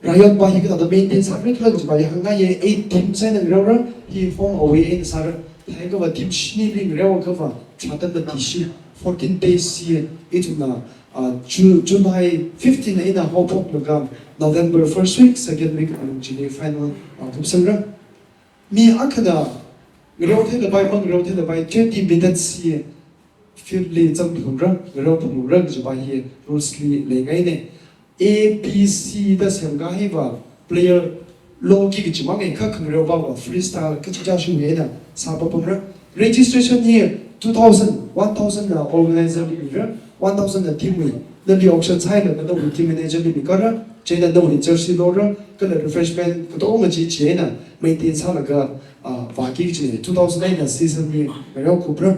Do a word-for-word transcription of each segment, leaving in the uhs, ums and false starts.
Riot pa hi kathāda maintain sāra khala kajipa hi hāngngaiya, eight teams eina ngareora, hi home away eina sāra. Thākha va team shinili ngareo kha va, thāda mati shi, fourteen days hi, ithumna, ah, Ju-, July fifteen eina haophoklaga, November first week, second week, alung chili final, ah, kupsangra. Mi akhana ngareo theilapai, mangareo theilapai, twenty minutes hi field li zangphalungra, ngareo phalungra kajipa hi rules li leingaina. A, B, C da semkahai va player loki kaji mangai, kha khangareopa va freestyle kachichā shuihaina sāpapamra. Registration hi two thousand, one thousand na organizer li mira, one thousand na team wui. Nali auction sāhailaga nawui team manager li mikara, chieina nawui jersey lora, kala refreshment katonga chi chieina maintain sālaga, ah, vāki kaji. Two thousand eina season hi ngareo kupra.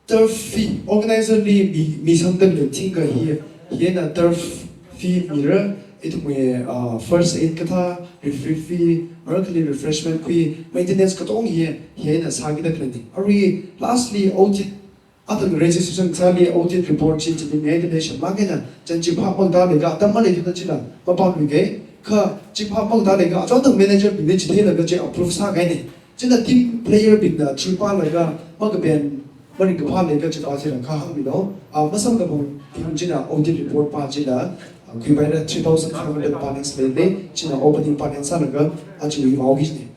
Turf fee, organizer li mi, misangda khalei thingkha hi, hieina turf fee mira, ithumwui, ah, first aid kathā, referee fee, marakhali refreshment fee, maintenance katonga hi, hieina sākida khaleina. Arui lastly audit, athang registration sāli audit report chi chili ngaida lei, shimlāk eina, chieina chi phap makda leiakha, atam maleithuda chila mapamluikei, kha chi phap makda leiakha, achon thang manager bingli chitheilaga chi approve sākahaina. Chieina team player bingna chi pālaga makapen maringkaphā leiakha chipa chila kha hāngmilu. Ah, masamkaphang team china audit report pa chila, ah, khuipaira, three thousand five hundred balance leilei, china opening balance sālaga, ah, chi vaoki kajina.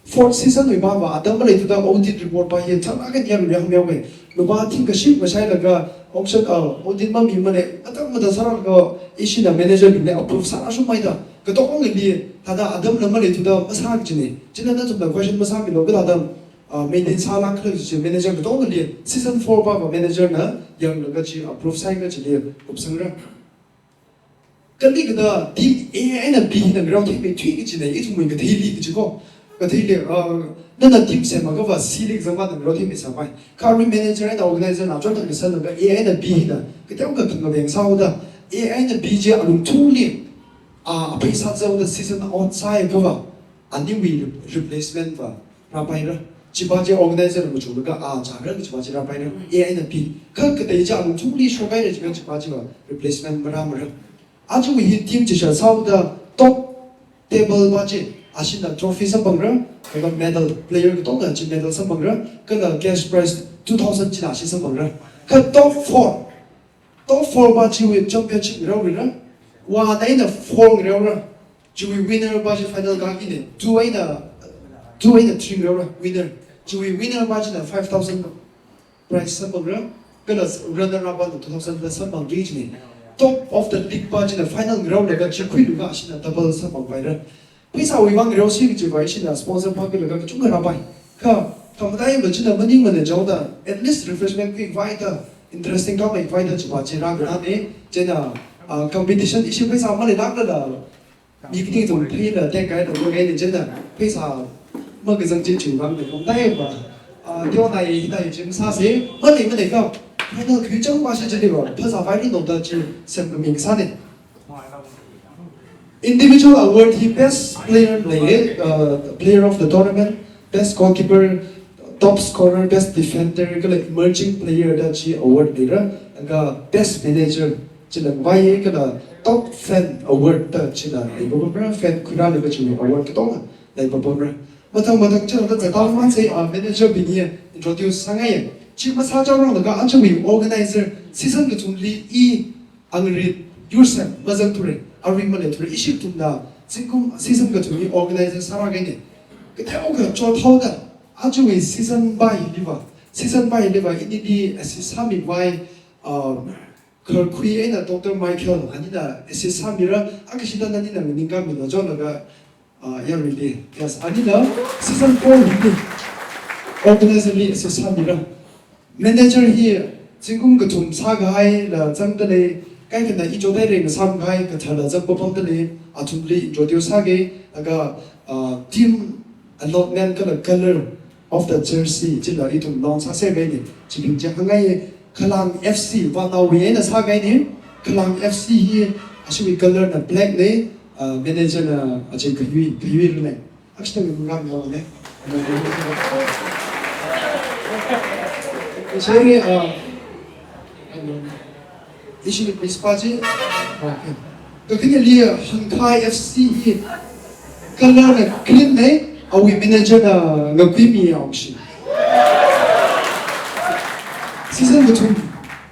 Fourth season wui pa va, atam maleithuda audit report pa hi thālāk eina yarui hāngmihaowa. Lupā thingkha shim mashailaga, auction, ah, audit mamimana, atam mada sālaga, ishina manager bingli approve sārāshungmeida, katongali, thāda atamla maleithuda masā kajina. Chieina nathumna question masāmilu, kathāda, ah, maintain sālāk khala kaji chi manager katongali, season four pa va manager na yanglaga chi approve sāhai kajili kupsangra. Kali kathāda team A eina B hina ngareo theimeithui kajina, ithumwui katheili kaji ko. Katheili, ah, nana team semakha va C li kazangpa ngareo theimeisāpai. Kha arui manager eina organizer na achon thang kasālaga A eina B hina kateokha khangaveng sāhaoda, A eina B chi alungthungli, ah, pheisā zaoda season out sāhaiakha va, aniwui re-, replacement va rāpaira. Chipa chi organizer na machukda kha, ah, chāra kajipa chi rāpaira. A eina B. Kha katei chi alungthungli shokhaira jiakha chipa chi va replacement marāmara. Ajawui hi team chi shāsāhaoda top table pa chi, ashina trophy samphangra, kala medal, player katonga chi medal samphangra, kala cash prize two thousand china ashi samphangra. Kha top four, top four pa chiwui championship ngareora. One eina four ngareora. Chiwui winner pa chi final kākina. Two eina, two eina three ngareora, winner. Chiwui winner pa china five thousand prize samphangra. Kala runner up pana two thousand plus samphangki kajina. Top of the league pa china final ngareolaga chi khuilaga ashina double samphangpaira. Pheisāwui vang ngareosi kajipa ishina sponsor pa khuilaga kachungkha rāpai. Kha, khamataiya china maningmana jaoda, at least refreshment khuivaida, interesting khameivaida chipa chi rākhanāna. Chieina, ah, competition ishi pheisā maleilāklala, mi kateothum pheila tekhaida makaina, chieina pheisā makazang chi chiwui vangna. Khamataiya, ah, teonai hithāda chi masāsa, maleimanei kha, final khuichang pa shi chili va phasā vaili noda chi semkhami kasāna. Individual award hi best player leiya, uh, player of the tournament, best goalkeeper, top scorer, best defender, kala emerging player da chi award leira, laga best manager chila vāya, kala top fan award da chila leipapamra, fan khuirālaga chi award katonga leipapamra. Mathang mathang chila da zatang man sei, ah, manager bing hi introduce sāngaiya. Chi masāchaoranglaga ajawui organizer, season kathumli i Angrit yursem mazangthura, arui maleithura, ishi kathumna zingkum season kathumli organizer sārākahaina. Kateokha chothaoda, ajawui season pa hili va, season pa hili va, inili assist sāmivai, um, kharkhui eina Doctor Michael, anina assist sāmira, akashida nanina nganingkāmilu chotlaga, ah, yaruili. Yes, anina season four hili organizer li assist sāmira. Manager hi zingkum kathum sākahaila zangda lei, kaikhana i chothaira ngasāmkahai katharla zangpapamda lei, athumli introduce sāki, laga, ah, team allotment kala color of the jersey chila ithum launch sāserkahaina, chibing chi hāngngaiya. Khalang F C, Vānaowui eina sākahaina, Khalang F C hi ashiwui color na black na, ah, manager na achei khayui, khayuira lei. Actually, we run well, ne? Sorry, uh, um, ishi miss pa chi. Okay. Kakhaneli Hangkhai F C hi color na green na, awui manager na ngakuimi aokshi. Season kathum,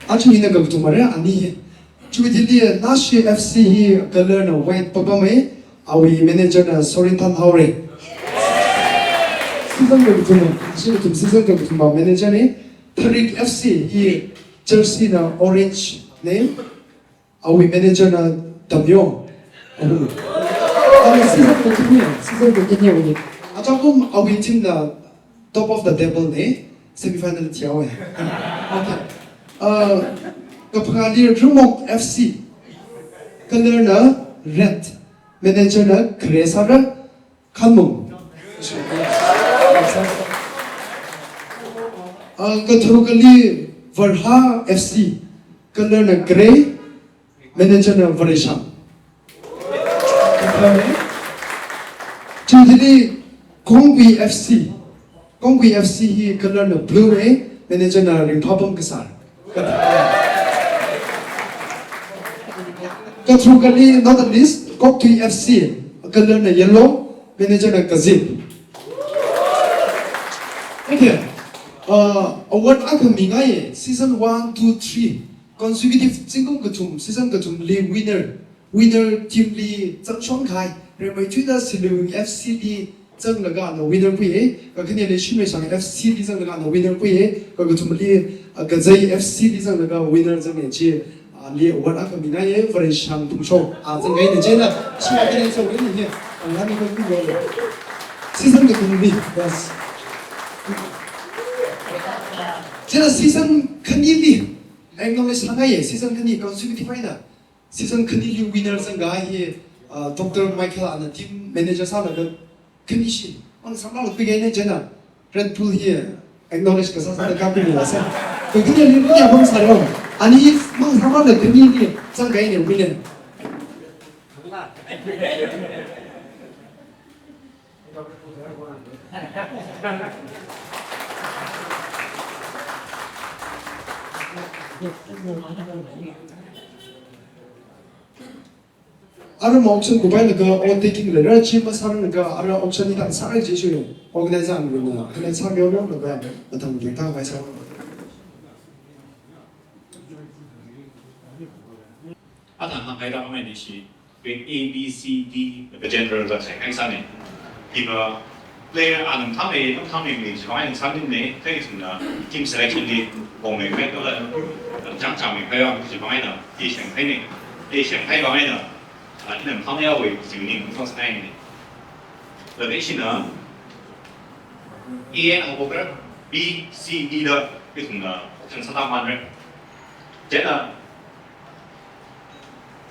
achu hina kakathum mara ani hi. Chiwui thili Nashi F C hi color na white papam e, awui manager na Sorin Thanhaora. Season kakathum, season kathum, season kakathum manager na. Tharik F C hi jersey na orange na, awui manager na Damyo. Ahu. Awui season kathum ni, season kathum ni awui. Achakum awui team na top of the table na, semi final thihaowa. Okay. Uh, kaphangāli Rumok F C. Color na red. Manager na grey sāra. Khanmung. Uh, katharukali Varha F C. Color na grey. Manager na Varesham. Chiwui thili Kongwi F C. Kongwi F C hi color na blue na, manager na Ringphapam Kasar. Katharukali Northern East, Koktui F C, color na yellow, manager na Kazip. Okay. Uh, award akha mingai, season one, two, three. Consecutive zingkum kathum, season kathumli winner. Winner team li zangshon kahai, Rengmeithuida Silung F C li zanglaga ana winner khuiya, kakhaneli Shimreishang F C li zanglaga ana winner khuiya, kakathumli, ah, Kazei F C li zanglaga winner zanga chi, ah, li award akha mingai, Varesham Phungshong, ah, zangngaina chieina, shima kene sa winner ni, ah, ngani kakhuiya. Season kathumli, yes. Chieina season khanili, acknowledge sāngaiya, season khani consecutive eina. Season khanili winner zangkahai hi, uh, Doctor Michael ana team manager sālaga khanishi. Mang samla lukpi gaina chieina. Red Bull hi acknowledge kasā sāda kapimila sā. Kakhaneli kya mang sāra. Ani mang samla khanili zangkahaina winner. Ara ma auction kuphailaga odd taking leira, chi masāranglaga ara auction hi tang sāra chi shuyo. Organizer na, kala sāmyo lo laga, mathang ringtang vai sā. Athang hāngkahai da amai nishi, grade A, B, C, D, the general website, kaisāne. Hiva player anam thame, nam thame mi, jivangai sāmine, kaisāna, team selection li, bong me, me, tola, chang chang me, kaya, jivangaina, A shang kaine, A shang kai vangaina, ah, nam thame awui, jingni, nam thang sākaine. The nation, ah, A and O, B, C, D da, kaisāna, option sāda manre. Chieina,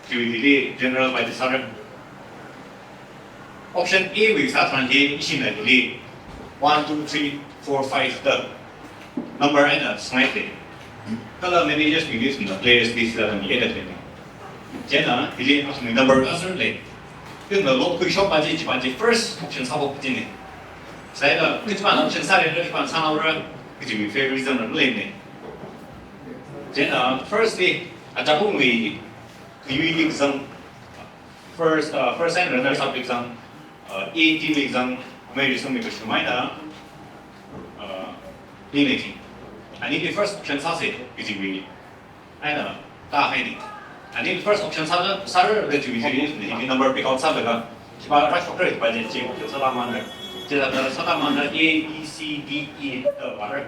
Q E D li general by the sudden. Option A wui sātharan hi ishina hili one, two, three, four, five da number eina sāngaite. Kala managers bingli sāda players li sāda mi eina tene. Chieina hili asmi number asar lei. Kaisāna lo khuishok paji chi paji first option sāpok pajine. Sāda kachipa option sāre, kachipa sāhaora, kaji mi favorism na leine. Chieina firstly, achakum wui, wui exam, first, uh, first and runners up exam, uh, A team exam, amei risum mi kashumai da, uh, ni lei. Ani the first option sāse, kaji mi. Eina, ta haini. Ani first option sāra, sāra kaji mi, ni number pick out sālaga. Chipa rush factor pa je, chi option sāda manre. Chi sāda sāda manre A, B, C, D, E, uh, vāre.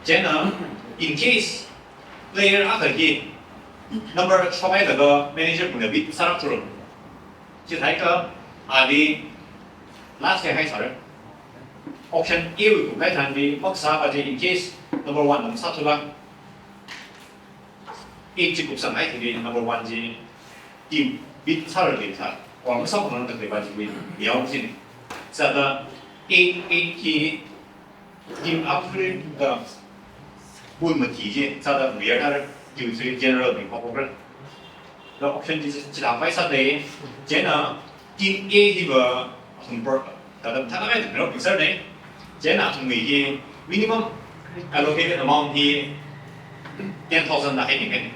Chieina, in case player akha hi number shokhailaga manager bingna bid sāra thuro. Chithākha ali last year hai sāra. Option A wui kuphai tharan di maksā pa je in case number one na masāthula. A chi kupsanghai thili number one chi team bid sāra le sā. Or masāphalungra da pa chi bid yao chine. Sāda A, A ki team upgrade da bun mati je, sāda muyar thar, Q three general mi pokra. Da option chi, chi la pai sāda, chieina team A hiva, athum pro, da da thāda ngai, no, picture ne. Chieina athumwui hi minimum allocated amount hi ten thousand da haini kan.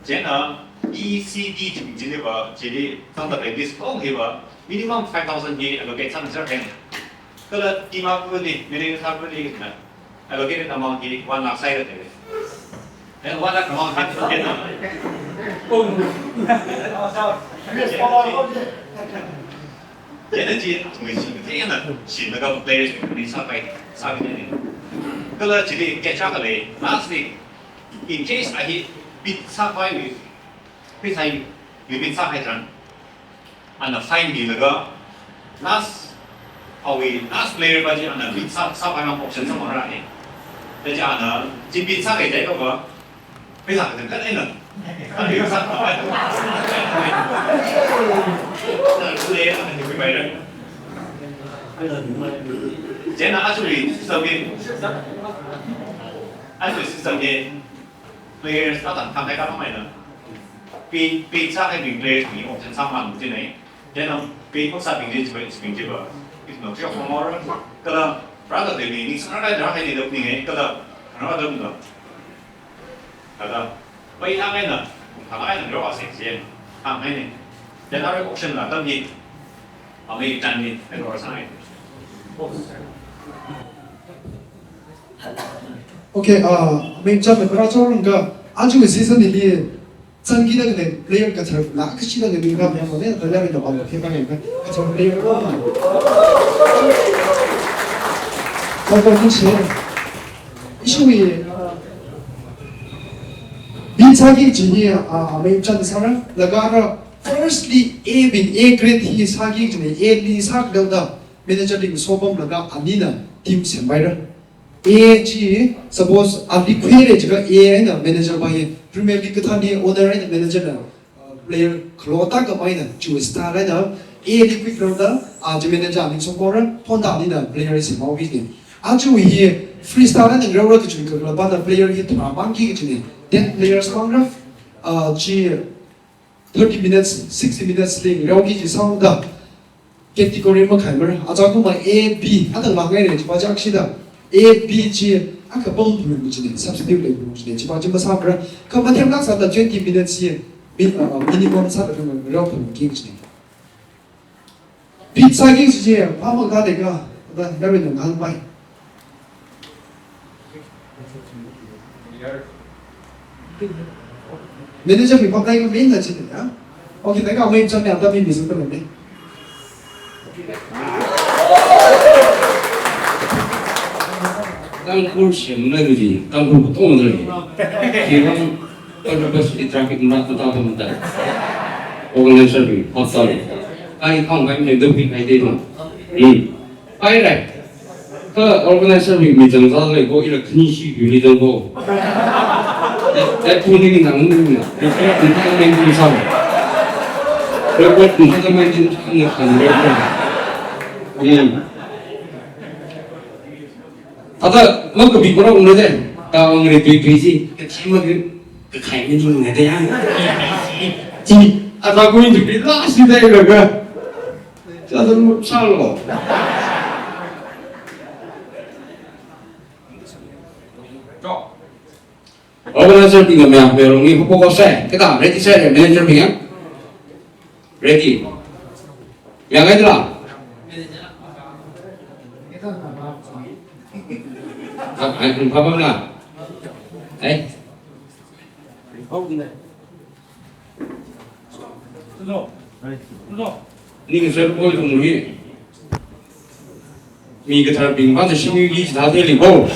Chieina E C D team chiliva, chili sangda practice kong hiva, minimum five thousand hi allocate sāngasakhai. Kala team akhali, manager akhali na allocated amount hi one lakh sāhaida lei. Then one lakh amount hi chieina. Chieina chi, athumwui chi, chieina, chi naga players ni sāpai, sāpai ni. Kala chili catch akha lei, lastly, in case a hi beat sāpai wui, pheisā hi limit sāpai tharan, ana fine milaga, last, awui last player va chi ana beat sā, sāpai mang option sāmara ni. Tachi ana, chi beat sākahai jiakha va, pheisā kathang khat eina. Ana beat sāpai. Na player ana beat pai ra. Chieina aja system hi, aja system hi, players atam thangngai kha maina. Beat, beat sākahaibing players bing option sāmang chi nei. Chieina beat sābing chi, chibing chiva. If no, chi of more. Kala, brother, they may need some other, they may need, kala, another, no. Kala, pai thangngaina, thangngaina, draw a six, yeah. Thangngaina. Chieina option la, tam ni. Amei tan ni, draw sāngai. Okay, uh, main chap me para chorang ka, aja season hili, zangkida khalei player kathar lakh kashida khalei ram yang mane, tala ri da bang ke bang ka, kathar player ko ma. Ko ko ni che. Issue hi, uh, beat sāki kajina, uh, main chap sāra, laga ra, firstly, A bing, A grade hi sāki kajina, A li sākida, manager li sopamlaga, anina, team sempai ra. A chi, suppose, ali khuire jiakha A eina manager va hi, Premier League kathānli owner eina manager na, uh, player khalota kamaina, chi star eina, A li khuilaga, a chi manager aning sokora, phonda anina player hi semhaoki kajina. Aja hi freestyle eina ngarao ra kachi kakhala va na player hi tharā mangki kajina. Ten players mang ra, uh, chi thirty minutes, sixty minutes li ngarao kaji sāda, category makhaimara. Aja kuma A B, athang langngaina, chiva chak shida. A B chi, akha pam pam kajina, substitute lei kajina, chiva chi masāmara. Kha mathemlāk sāda twenty minutes hi, mi-, uh, minimum sāda ngarao pamki kajina. Beat sāki kaji, pamang ka deka, da, da ri nang hangpai. Manager mi pamdai ka main na chini ya. Okay, thank you. Main cham ya, tami mi sung tami. Tangkhul shim na ni, Tangkhul tong na ni. Kiwang, purpose traffic mata ta pamda. Organizer mi, hot sorry. Kai kong kai me do pi kai de no. Hmm. Paira. Kha organizer mi mi chang za lei ko ila khani shi yu li dang ko. That, that puni ni nang ni na. That, that puni ni nang ni sa. That, that puni ni nang ni sa ni sa ni. Hmm. Thāda, makabi kora ung de. Tawang re tui tui si. Kachi ma ke, kakhai ni ni ngai de ya. Chi, ata ko ni bi la si de ga ga. Chāda luk sālo. Organizer bing ya, mayarnao ni, haophok haosai. Kathā, ready sāra, manager bing ya? Ready. Yangngaila? Ah, ai, pung pha pha na. Ai. Ning sir koi tung lui. Mi kathar bing ba na shing yu yi ta te li bo.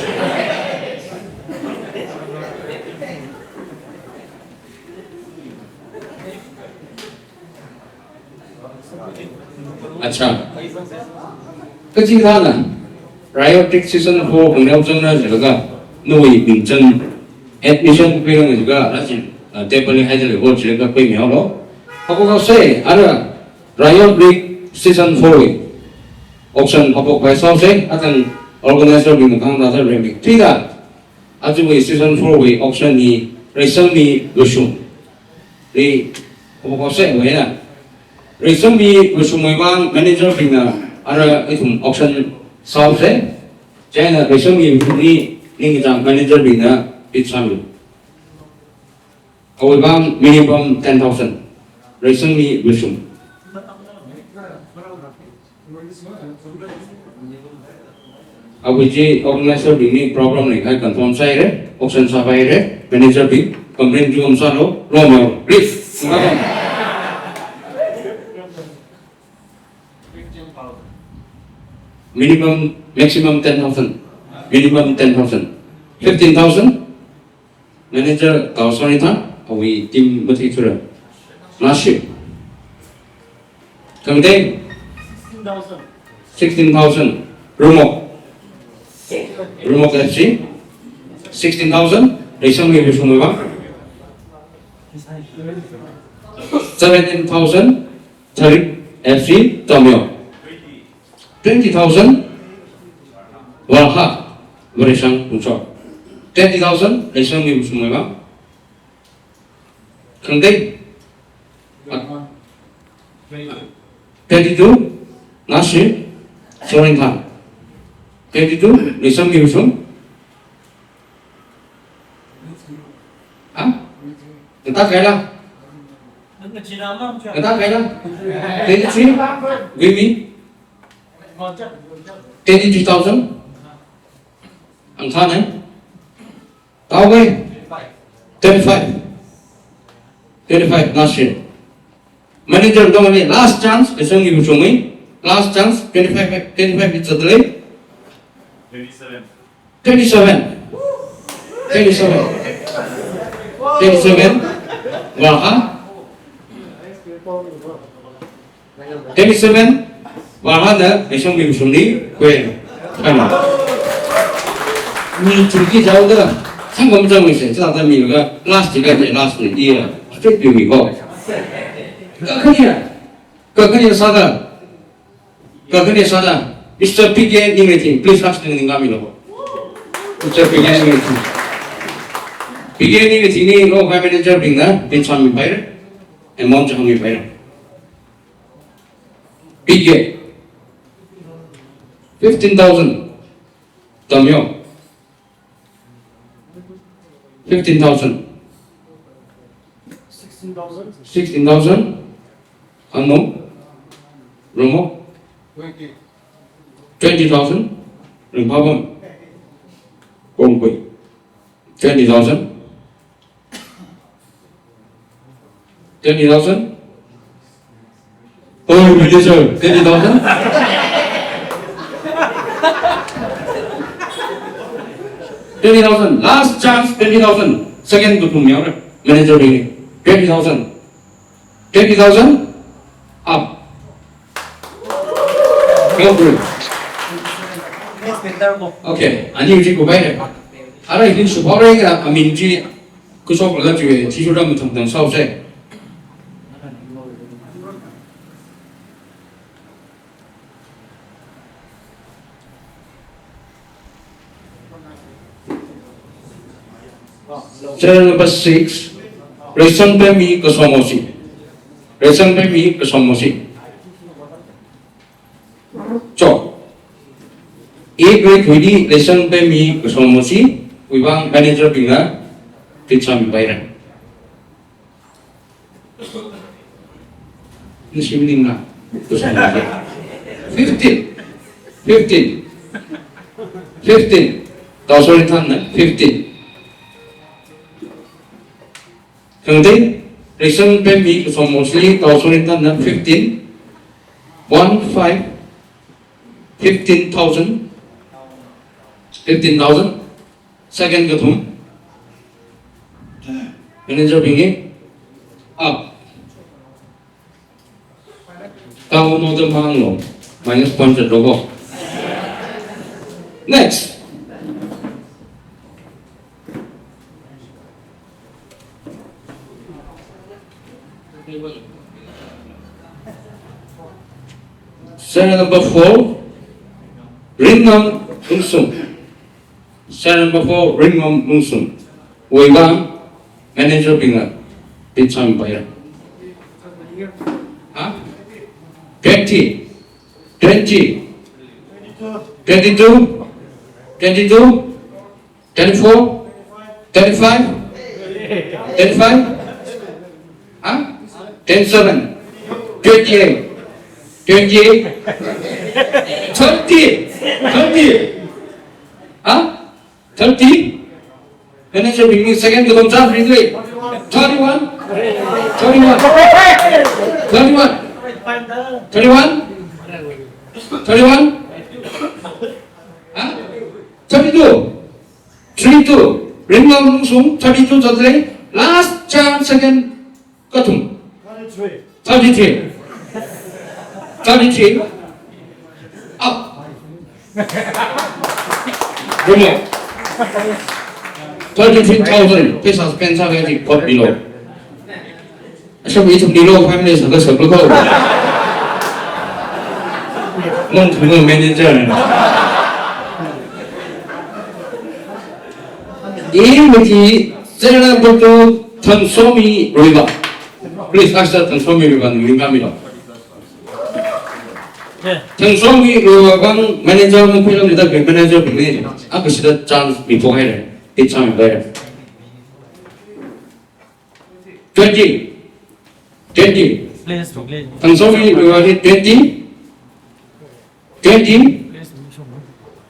Acha. Kachi thāna, Riot League season four khangneo changna jilaga, nawui mingchan admission pira jilaga, rajin, ah, table li haida lei ho jilaga pei mi haolo. Haophok haosai, ara Riot League season four wui auction haophok pai saosai, athang organizer bing makhang rāda remik. Thida, ajawui season four wui auction hi Reisangmi Lushung. Ri, haophok haosai wui na. Reisangmi Lushungwui vang manager bingna ara ithum auction saosai. Chieina Reisangmi ni ningchāng manager bingna bid sāmi. Awui vang minimum ten thousand. Reisangmi mashung. Awui chi organizer bingli problem leikahai confirm sāhaira, auction sāpaira, manager bing complain chi masālu, lo meo, please. Minimum, maximum ten thousand. Minimum ten thousand. Fifteen thousand. Manager Tao Sorinthan, awui team matheithura. Nashi. Kangdei? Sixteen thousand. Rumok. Rumok F C. Sixteen thousand. Reisangmi mashungwui vang. Seventeen thousand. Tharik F C Tamyo. Twenty thousand. Walha. Vareishang Pungchok. Twenty thousand. Reisangmi mashungwui vang. Kangdei? Twenty-two. Nashi. Sorinthan. Twenty-two. Reisangmi mashung. Ha? Ngatā kahaila? Ngatā kahaila? Twenty-three? Give me. Twenty-three thousand? Ang khanai? Tawai? Twenty-five. Twenty-five, last year. Manager dong ni last chance, kasang ni busung ni. Last chance, twenty-five, twenty-five, it's a delay. Twenty-seven. Twenty-seven. Twenty-seven. Twenty-seven. Walha. Twenty-seven. Walhana, reisangmi mashungli, kwe. Kama. Mi chungki jaoda, sangam jangmi se, chila da mi ga, last ga, last ni, dia. Straight to me, go. Kakhane. Kakhane sāda. Kakhane sāda. Mister P K Ningreithing, please ask Ningkamilo. Mister P K Ningreithing. P K Ningreithing ni lo high manager bingna, bin sāmipaira. Amount sāmipaira. P K. Fifteen thousand. Tamyo. Fifteen thousand. Sixteen thousand. Sixteen thousand. Ano? Romo? Twenty. Twenty thousand. Ringphapam. Kongkui. Twenty thousand. Twenty thousand. Oh, manager, twenty thousand? Twenty thousand, last chance, twenty thousand. Second kathum yaora, manager bingli. Twenty thousand. Twenty thousand, up. Well done. Okay, ani chi kupaira. Ara hili shuphaora, amin chi, kushok laga chi, chi shura mathang thang saosai. Serial number six, Reisangpemmi Kasomoshi. Reisangpemmi Kasomoshi. Cho. A grade wui Reisangpemmi Kasomoshi, wui vang manager bingna, bid sāmipaira. Nishim ningna. Fifteen. Fifteen. Fifteen. Tao Sorinthanna, fifteen. Kangdei, Reisangpemmi Kasomoshi, Tao Sorinthanna, fifteen. One five. Fifteen thousand. Fifteen thousand. Second kathum. Manager bingli. Up. Kawo no de mang lo. Minus point zero ko. Next. Serial number four, Ringam Lungsum. Serial number four, Ringam Lungsum. Wui vang, manager bingna, bid sāmipaira. Ha? Twenty, twenty, twenty-two, twenty-two, twenty-four, twenty-five, twenty-five, Huh? Ten seven. Twenty-eight. Twenty-eight. Thirty. Thirty. Huh? Thirty. Managerbing, second katonga chance ringlei. Thirty-one. Thirty-one. Thirty-one. Thirty-one. Thirty-one. Huh? Thirty-two. Three two. Ringlo nungsung, thirty-two zatlei. Last chance, second kathum. Thirty-three. Thirty-three. Thirty-three. Up. Ringlo. Thirty-three thousand. Pheisā spend sākahai chi court milo. Asham ithumli lo family sāda sālu ko. Nang thumang manager. Iwui serial number two, Thangsomi Ruivang. Please ask Thangsomi Ruivang, Ruivang milo. Thangsomi Ruivang manager, managerbingli. Akha sida chance mi pho hai re. It's time there. Twenty. Twenty. Please, please. Thangsomi Ruivang, twenty. Twenty.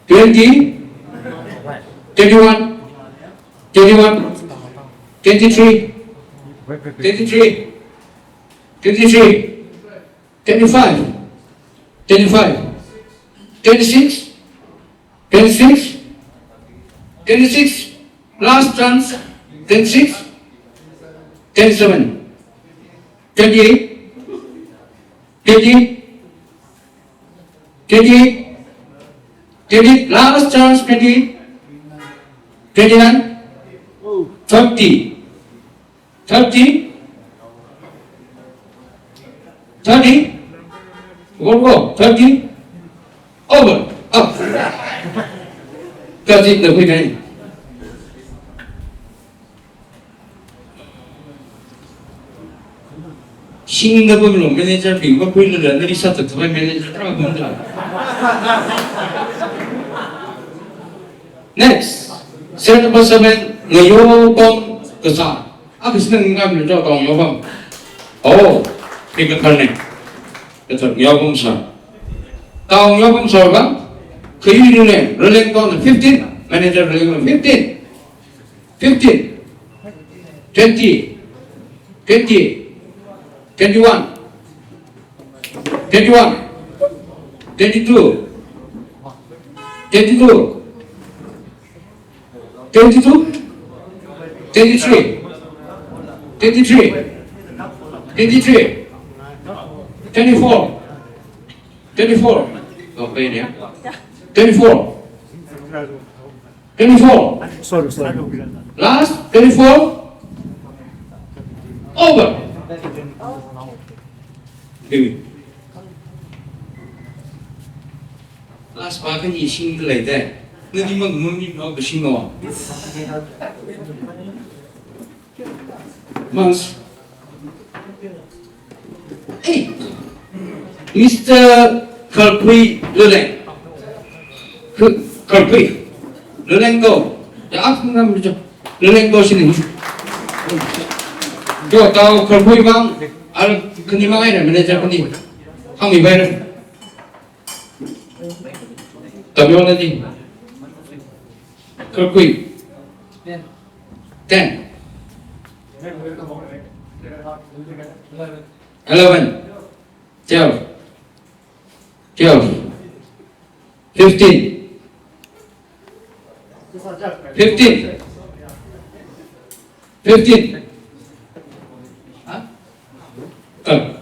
Twenty. Twenty-one. Twenty-one. Twenty-three. Twenty-three. Twenty-three. Twenty-five. Twenty-five. Twenty-six. Twenty-six. Twenty-six. Last chance. Twenty-six. Twenty-seven. Twenty-eight. Twenty. Twenty-eight. Twenty. Last chance. Twenty. Twenty-nine. Thirty. Thirty. Thirty. Go, go. Thirty. Over. Up. Thirty na khui nai. Singda pamlo managerbing makhuilala nali sāthatpai manager tarākha pamda. Next, serial number seven, Ngayopam Kasā. Akha sina ngam le jo, Ngayopam. Oh, big turn ne. That's Ngayopam sir. Ngayopam sir ba? Kayui Raleng, Raleng to fifteen. Manager Raleng fifteen. Fifteen. Twenty. Twenty. Twenty-one. Twenty-one. Twenty-two. Twenty-two. Twenty-two. Twenty-three. Twenty-three. Twenty-three. Twenty-four. Twenty-four. Okay, yeah. Twenty-four. Twenty-four. Sorry, sorry. Last, twenty-four. Over. Give me. Last pa khani singda leida. Nadi mang mang ni no sing no. Mas. Hey, Mister Kharkhui Luleng. Khu-, Kharkhui Luleng ko. Ya, ak ngam jo. Luleng ko sini. Jo, tao Kharkhui bang, al khani mang ai na manager khani. Hāngmi bai na. Tamyo na di. Kharkhui. Ten. Eleven. Twelve. Twelve. Fifteen. Fifteen. Fifteen. Huh? Come.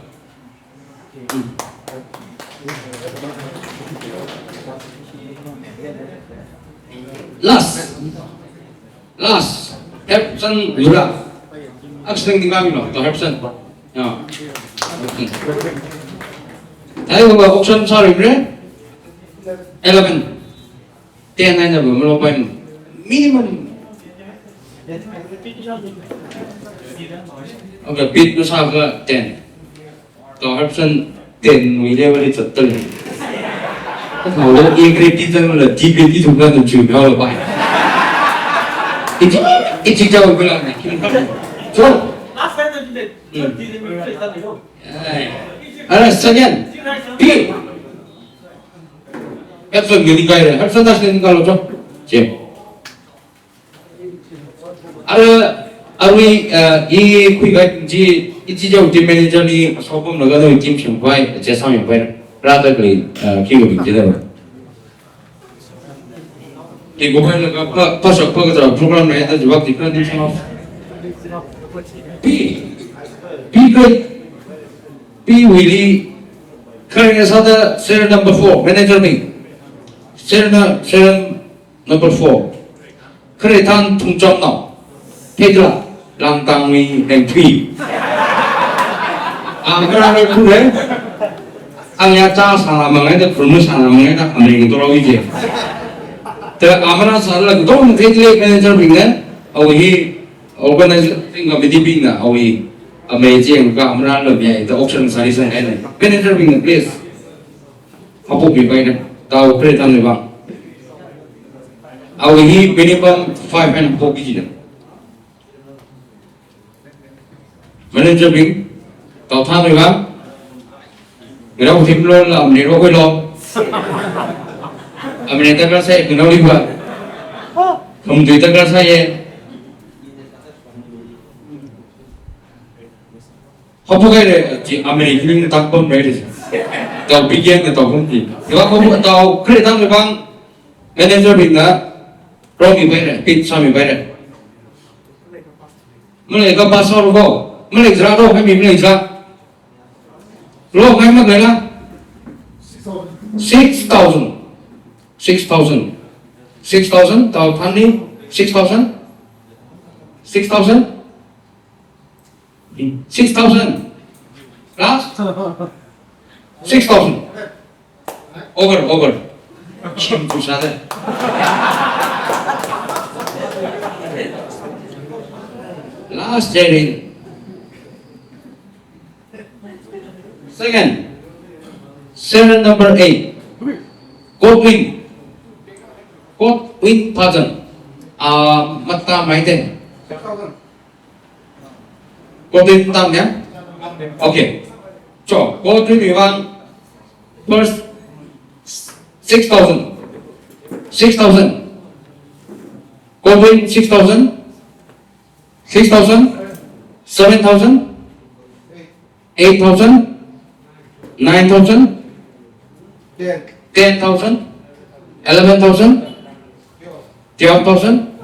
Last. Last. Hepsan Lura. Ak sing di kami no, to Hepsan. Ya. Thāi ko ba auction sāri re. Eleven. Ten eina ba malo pai. Minimum. Okay, bid masākha ten. To Hepsan ten wui level li zatdalei. Thao lo A grade di zangla D grade di thukla na chu lo pai. Ichi, ichi jao bula na. So, Ara, second. B. Hudson ngani kaire. Hudson dash ngani kalo cho. Che. Ara, arui, uh, i khuikai chi, i chi jau team manager li, sopamlaga no team shimpai, che sāmipai. Rāda kali, uh, khi ko bing chi da. Ki ko pai laga pa, pa shak pa ka program na ya ta jawab di ka ni sa. P, P grade, P Willie. Kare sāda serial number four, manager mi. Serial na, serial number four. Kare tan thungcham nao. Pedra, langtang mi neng thui. Ang kara kure. Ang ya cha sāla mangai da, promote sāla mangai da, amring to rawi je. Te amra sāla dong te le manager bing ne, awui organizing committee bing na, awui amei jeng ka amra lo mi ai, the auction sāli sang ai ne. Manager bing ne, please. Hapo bi pai ne, tao kare tan le bang. Awui minimum five and hapo bi ji ne. Manager bing, tao tha nui bang. Ngarao thim lo la, amni ro koi lo. Amni ta kar sai, ngarao li ba. Thum tui ta kar sai ye. Hapo kai re, ji amni ning tak pam re. Tao bi gen tao pam ji. Tao hapo tao kare tan le bang. Manager bing na, ro mi pai re, pit sāmi pai re. Malei ka pass out ko. Malei jira ro, hai mi malei jira. Ro, hai ma kai la. Six thousand. Six thousand. Six thousand, tao than ni. Six thousand. Six thousand. Six thousand. Last? Six thousand. Over, over. Chim kusada. Last sharing. Second, serial number eight. Godwin. Godwin Patton. Ah, mata maiten. Godwin tam ya? Okay. Cho, Godwin mi bang first six thousand. Six thousand. Godwin six thousand. Six thousand. Seven thousand. Eight thousand. Nine thousand. Ten thousand. Eleven thousand. Twelve thousand.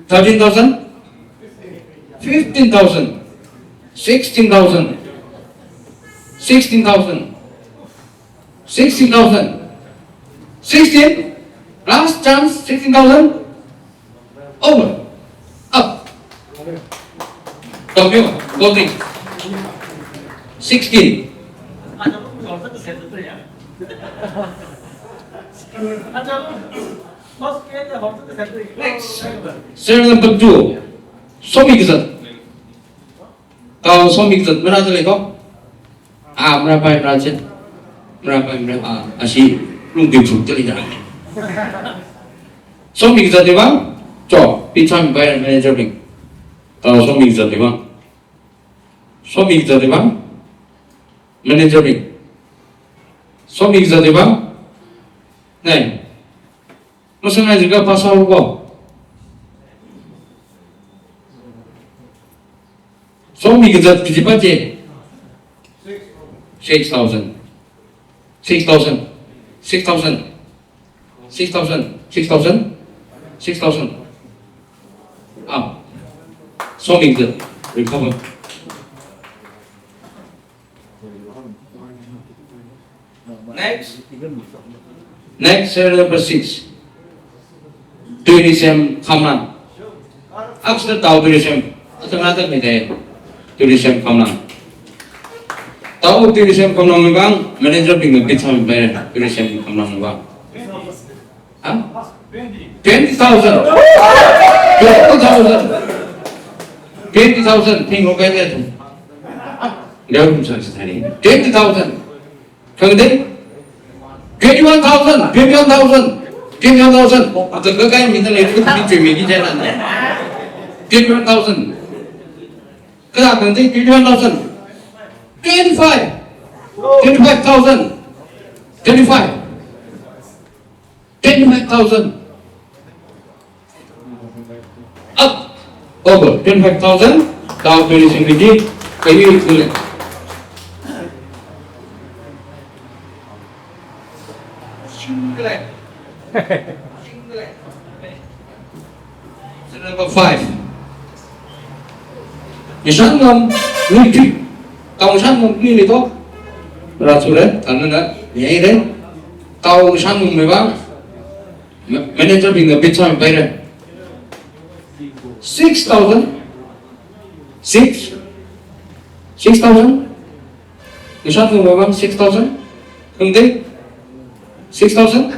Thirteen thousand. Fifteen thousand. Sixteen thousand. Sixteen thousand. Sixteen thousand. Sixteen. Last chance, sixteen thousand. Over. Up. Tokyo, voting. Sixteen. Next. Serial number two. Somi kazat. Tao somi kazat mana tale ko. Ah, mara pai mara chen. Mara pai mara, ah, ashi lungding sum tale ya. Somi kazat de bang. Cho, pi cham pai manager bing. Tao somi kazat de bang. Somi kazat de bang. Manager bing. Somi kazat de bang. Nai. Masangai jiga pass out ko. Somi kazat kaji pa je. Six thousand. Six thousand. Six thousand. Six thousand. Six thousand. Six thousand. Ah. Somi kazat. Recover. Next. Next, serial number six. Tourism Khamnang. Aksa tao tourism. Atang atang ni dai. Tourism Khamnang. Tao tourism Khamnang ni bang, manager bing na pizza mi bai tourism Khamnang ni bang. Huh? Twenty thousand. Twenty thousand. Twenty thousand. Thing lo kai de tu. Dia pun sa sa ni. Twenty thousand. Kang de? Twenty-one thousand, twenty-one thousand, twenty-one thousand. Ata kakai mi ta le, mi chui mi ki jai lan. Twenty-one thousand. Kala kang chi twenty-one thousand. Twenty-five. Twenty-five thousand. Twenty-five. Twenty-five thousand. Up. Over. Twenty-five thousand. Down twenty-six ringgit. Kayu ikule. Single. Single. Serial number five. Ngashan ngammi tui. Tao ngashan ngammi lei to. Rāchura, tanana, nyaire. Tao ngashan ngammei vang. Ma-, manager bingna bid sāmipaira. Six thousand. Six. Six thousand. Ngashan ngammei vang six thousand. Khangatei. Six thousand.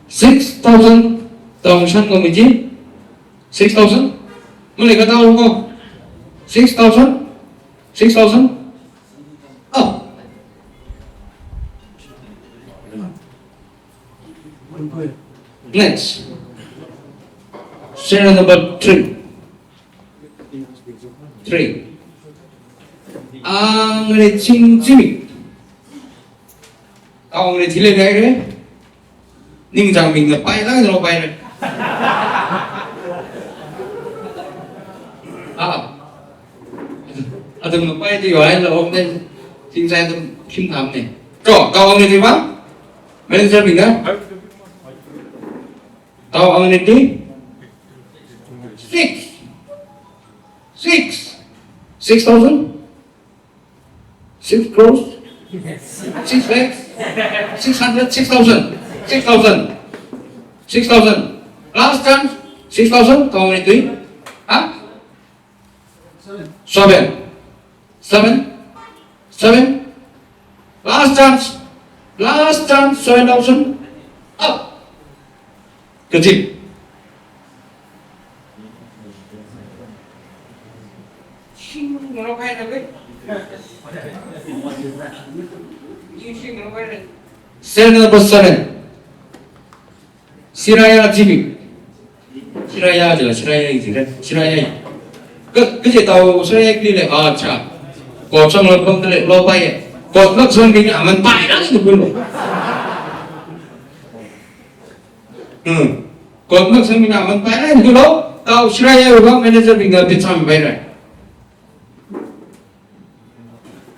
Six thousand. Tao ngashan ngammi chi. Six thousand? Maleikha tao ko. Six thousand? Six thousand? Oh. Next. Serial number three. Three. Angre ching chimi. Angre chile gai re. Ningchāng mingna pailāk eina paira. Ah. Athumna pai chi yuihaowa, ong ne, singchai athum khim tham ne. Cho, kaong ne chi vang? Manager bingna? Kaong ne chi? Six. Six. Six thousand? Six crores? Six lakhs? Six hundred? Six thousand? Six thousand? Six thousand. Last chance? Six thousand? Kaong ne tui? Ha? Seven. Seven. Seven. Last chance. Last chance. Seven thousand. Up. Kachip. Serial number seven. Siraya Jimmy. Siraya jila, Siraya jila, Siraya. Ka, kaje tao Siraya kile, acha. Kot sangla pamdale, lo pai. Kot mak sang bing aman pai lang ni pun. Hmm. Kot mak sang bing aman pai lang ni lo. Tao Siraya wui vang manager bingna bid sāmipaira.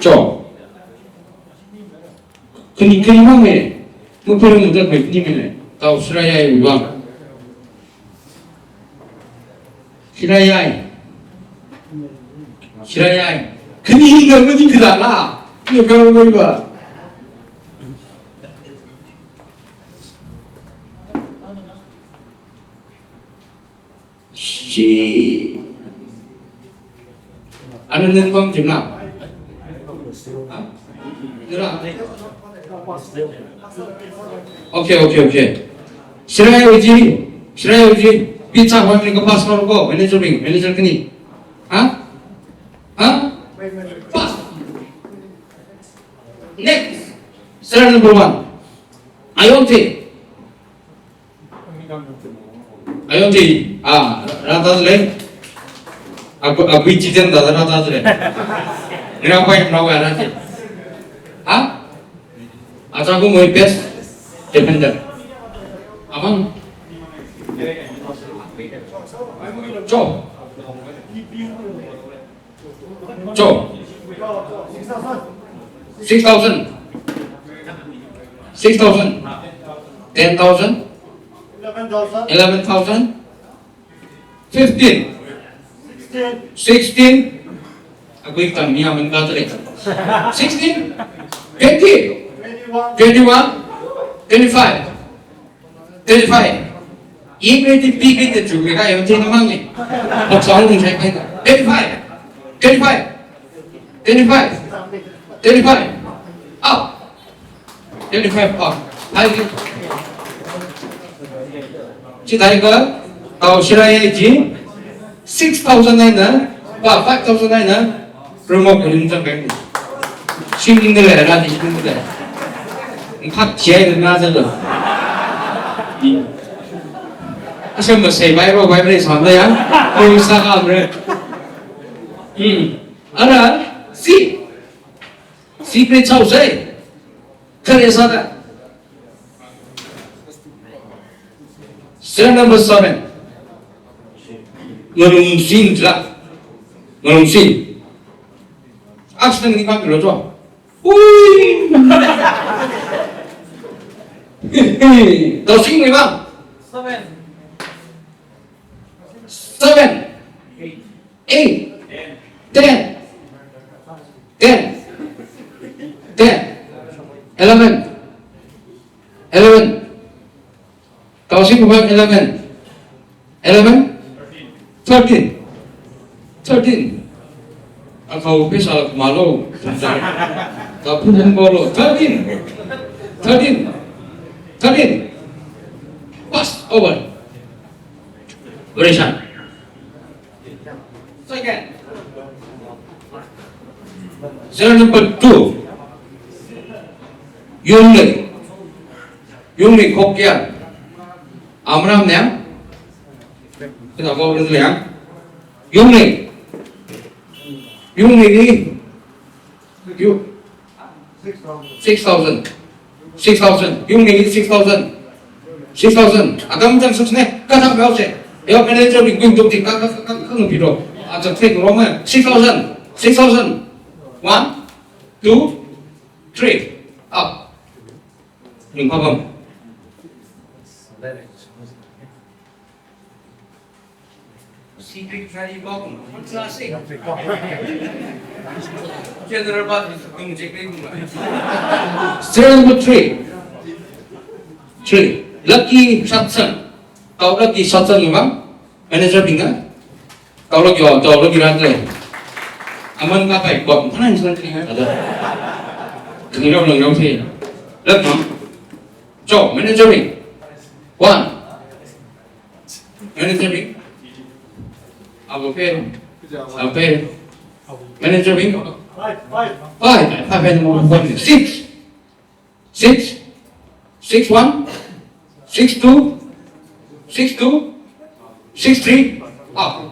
Cho. Khani, khani mang ne. Mupira muda khani mang ne. Tao Siraya wui vang. Siraya. Siraya. Khani hina mani kida la. Ni ka mai ba. Shi. Anu nang pam jimna. Ha? Nira. Okay, okay, okay. Siraya wui chi, Siraya wui chi. Pizza hall ni ka pass ko, manager bing, manager kani. Ha? Ha? Pass. Next. Serial number one. Ayong chi. Ayong chi, ah, rātā le. Aku, aku chijen da rātā le. Nira pai, nira pai rātā. Ha? Acha ku moi best defender. Amang. Cho. Cho. Six thousand. Six thousand. Ten thousand. Eleven thousand. Eleven thousand. Fifteen. Sixteen. Sixteen. Aku ikam ni aman ka tadi. Sixteen. Twenty. Twenty-one. Twenty-five. Twenty-five. Ing ready, big ready to make a young thing among me. But sound in check. Twenty-five. Twenty-five. Twenty-five. Twenty-five. Up. Twenty-five up. Hai. Chithākha, tao Siraya chi. Six thousand nine na, ba, five thousand nine na, promo ko lim tang kai. Shim ning de le, ra di shim de. Phak chai de na de lo. Asam ma sei bai ro bai bre sam de ya. Ko sa ka bre. Hmm. Ara, C. Secret sauce, eh? Khare sāda. Serial number seven. Ngalungsin jila. Ngalungsin. Accident ni pamilo jo. Ui! Tao sing ni ba? Seven. Seven. Eight. Ten. Ten. Ten. Eleven. Eleven. Tao sing ni ba? Eleven. Eleven? Thirteen. Thirteen. Akhao pheisā lāk malo. Tao phungphung bolo. Thirteen. Thirteen. Thirteen. Pass, over. Very sharp. Second. Serial number two. Yungli. Yungli Khokya. Amram ne? Kina ko rin liang. Yungli. Yungli ni. Yu. Six thousand. Six thousand. Yungli ni six thousand. Six thousand. Akam chang six ne. Ka thang kau se. Yo manager ni gung tuk ti ka, ka, ka, ka, ka ngu pi ro. A chang se ro ma. Six thousand. Six thousand. One, two, three. Up. Ning pabam. Secretary bok, classic. General bok, ning jek ning. Serial number three. Three. Lucky Satsan. Tao Lucky Satsan ni ba? Manager bingna. Tao Lucky, Tao Lucky ran le. Aman ka pai bok, mana insan ni ada. Kenal nang nang si. Lucky. Jo, manager bing. One. Manager bing. Abu pen. Abu pen. Manager bing. Five, five. Five, five and more, five. Six. Six. Six one. Six two. Six two. Six three. Up.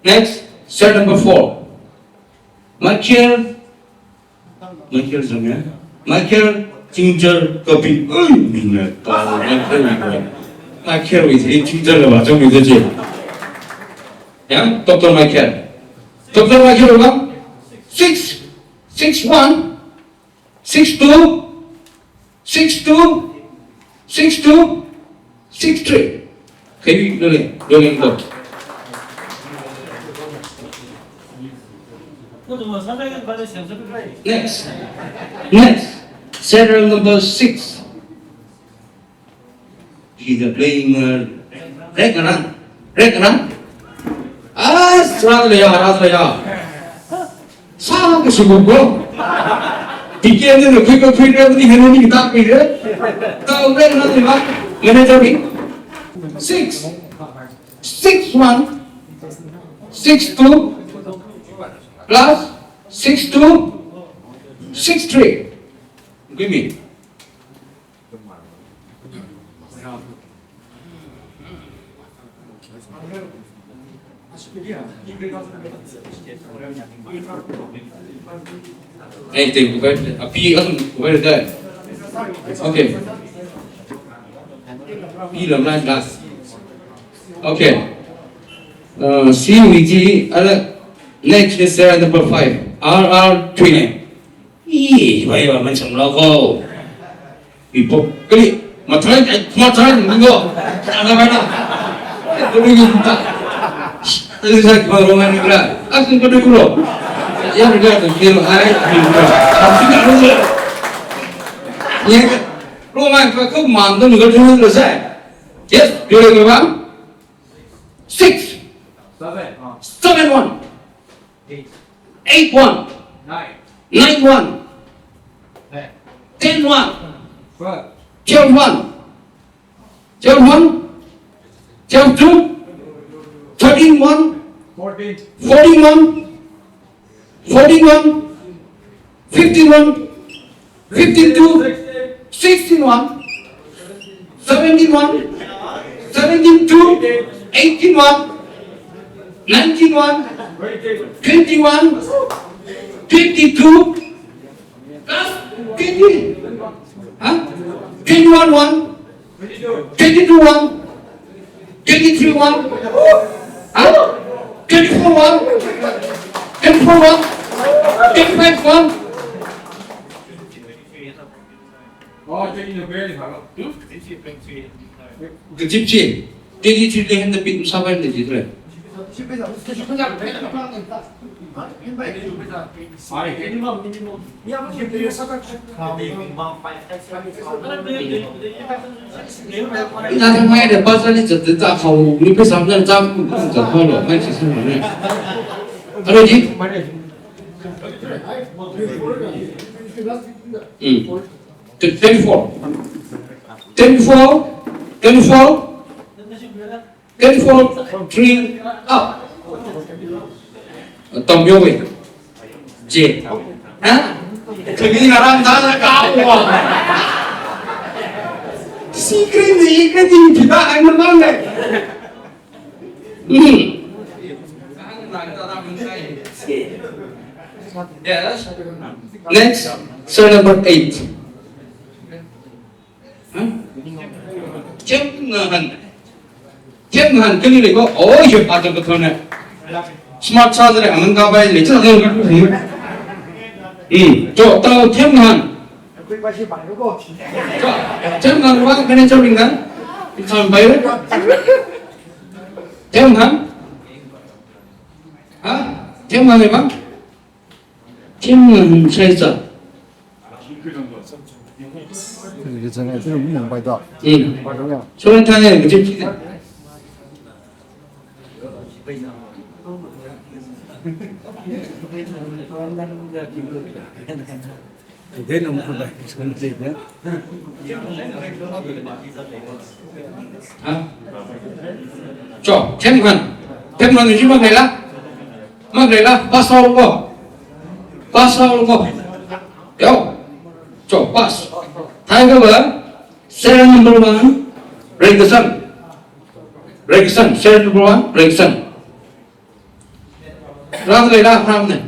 Next, serial number four. Michael, Michael Zhang, ya? Michael Ginger Kopi. Ui, mina, pa, Michael, Michael. Michael with a Ginger le ba, Zhang with a J. Ya, Doctor Michael. Doctor Michael ba? Six, six one, six two, six two, six two, six three. Kei lole, lole ko. Next. Next. Serial number six. He's playing, uh, Rek Ngarang. Rek Ngarang. Ah, srad le ya, ras le ya. Sa ke sugu ko. Tiket ne kui ko kui re ni henu ni tak kui re. Tao Rek Ngarang ni ma. Manager ni. Six. Six one. Six two. Plus six two. Six three. Give me. Eh, te, kubai, a, P, a, kubai, dai. Okay. P lam line last. Okay. Uh, C V G, ala, next is, uh, number five, R R three. Ih, wai wa man chang lo ko. Ipo, kali, matrai, eh, matrai, ningo. Ana mana. Kali yung ta. Kali sa ko rongan ni kala. Aku ko dulu. Ya, ni kala tu kilo hai, ni kala. Tapi tak dulu. Ni, rongan ko ko mandam ko dulu lo sai. Yes, dulu ko bang. Six. Seven. Seven one. Eight. Eight one. Nine. Nine one. Ten. Ten one. Twelve. Twelve one. Twelve one. Twelve two. Thirteen one. Fourteen. Fourteen one. Fourteen one. Fifteen one. Fifteen two. Sixteen one. Seventeen one. Seventeen two, eighteen one, nineteen one, twenty-one, twenty-two, plus twenty, huh? Twenty-one one, twenty-two one, twenty-three one, huh? Twenty-four one, twenty-four one, twenty-five one. Kachipchi, twenty-three li henda pin sāpai le jidre. Ina thang mai de bazar li zat zat khao ni pheisā na zam zat khao lo, mai chi sālo ne. Aro ji? Hmm. Twenty-four. Twenty-four. Twenty-four. Twenty-four, three, up. Tom yo wei. J. Ha? Kami ngarang dana kawa. Secret ni, secret ni kita ang namang eh. Hmm. Yes. Next, serial number eight. Huh? Themngahān. Themngahān kali lei ko, oh, yo pa to ko ne. Smart charger ang ka bai le cha. Hmm. Cho tao Themngahān. Cho, Themngahān wa manager ring kan. Ikan bai. Themngahān. Ha? Themngahān le bang. Themngahān Saiza. Ikan bai to. Hmm. Soran thang ya, kachipchi. Ha? Cho, Themngahān. Themngahān ni chi mak leila? Mak leila, pass out ko. Pass out ko. Yo. Cho, pass. Thākha va, serial number one, Reikasang. Reikasang, serial number one, Reikasang. Rāda leila, rāmane.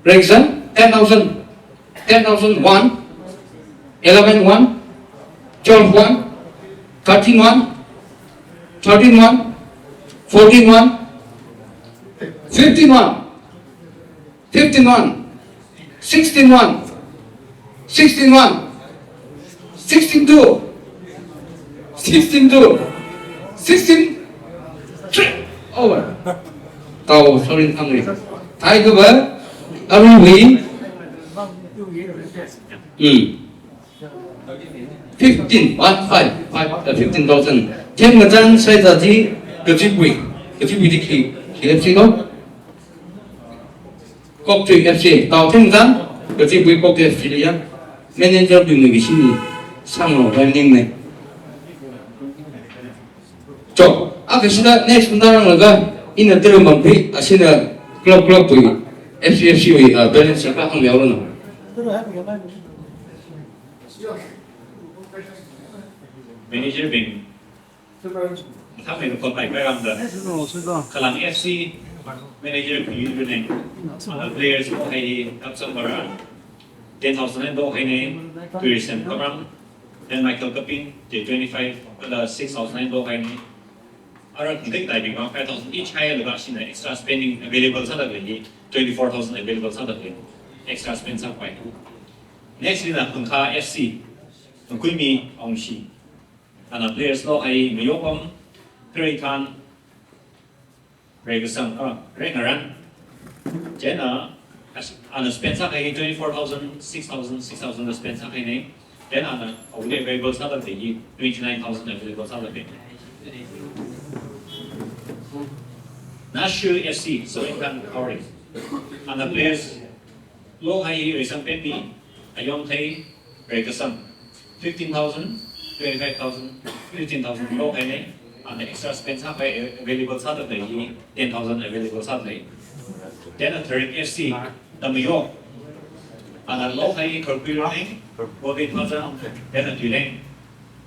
Reikasang, ten thousand, ten thousand one, eleven one, twelve one, thirteen one, thirteen one, fourteen one, fifteen one, fifteen one, sixteen one, sixteen one, sixteen two, sixteen two, sixteen three. Over. Tao, sorry, hungry. Thākha va, aruiwui. Hmm. Fifteen, one five, five, uh, fifteen thousand. Themngachang Saiza chi, kachipwui, kachipwui chi khi, khi F C ko? Koktui F C, tao Themngachang, kachipwui Koktui F C leiya. Manager bingwui machine ni, sanglo, running ne. Cho, akha sida next mda rang laga, ina tiru mangpi, asina club club pui, F C F C wui, uh, balance ka hāngmilu no. Manager bing, mathāmei no kon pai pai ram da. Khalang F C manager phi yu ne. Ana players ko hai kapsang bara. Ten thousand and do hai ne. Tourism karam. Then Michael Kaping, J twenty-five, kala six thousand and do hai ne. Ara kungkai tai bing five thousand each hai laga sina extra spending available sāda lei, twenty-four thousand available sāda lei. Extra spend sāpai. Next ina Khangkha F C, Khangkuimi Aungshi. Ana players lo hai Mayokam, Phirikhan, Reikasang, ah, Reingaran. Chieina, as, ana spend sākahai twenty-four thousand, six thousand, six thousand la spend sākahai ne. Then ana, awui available sāda lei, twenty-nine thousand available sāda lei. Nashu F C, Sorinkan Kauri. Ana players lo hai Reisangpenmi, Ayongthei, Reikasang. Fifteen thousand, twenty-five thousand, fifteen thousand lo hai ne. Ana extra spend sāpai available sāda lei, ten thousand available sāda lei. Then a Tharik F C, Tamayo. Ana lo hai Kharkhui Roneng, Bobby Thazang, then a Tuileng.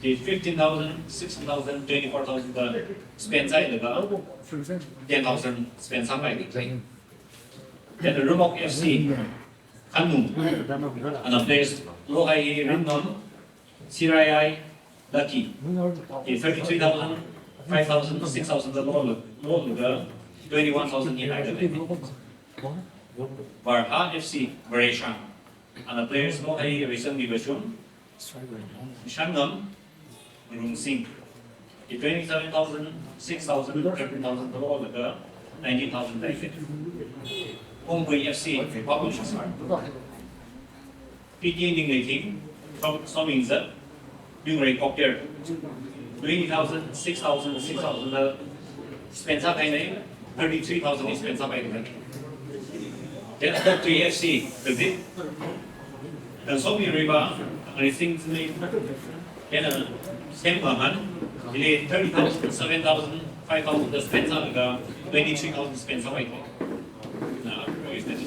Chi fifteen thousand, sixteen thousand, twenty-four thousand da spend sāhailaga ten thousand spend sāpai. Then Rumok F C, Khanmung, ana players lokahai Ringam, Sirayai, Lucky. Chi thirty-three thousand, five thousand, six thousand da lo, lolaga twenty-one thousand hi haida lei. Varha F C, Vareshang, ana players lokahai Reisangmi Vashum, Shangam, Rungsing. Chi twenty-seven thousand, six thousand, thirteen thousand da lolaga nineteen thousand da lei. Pongpui F C, Papum Shasar. P T Ningneithing, Som-, Somingzat, Yungreikokter. Twenty thousand, six thousand, six thousand da spend sāpainei, thirty-three thousand spend sāpainei. Then Three F C, the big, the Somi River, Reisangmi, then, uh, Sembaman, hili thirty thousand, seven thousand, five thousand da spend sālaga twenty-three thousand spend sāpainei. Na, what is that?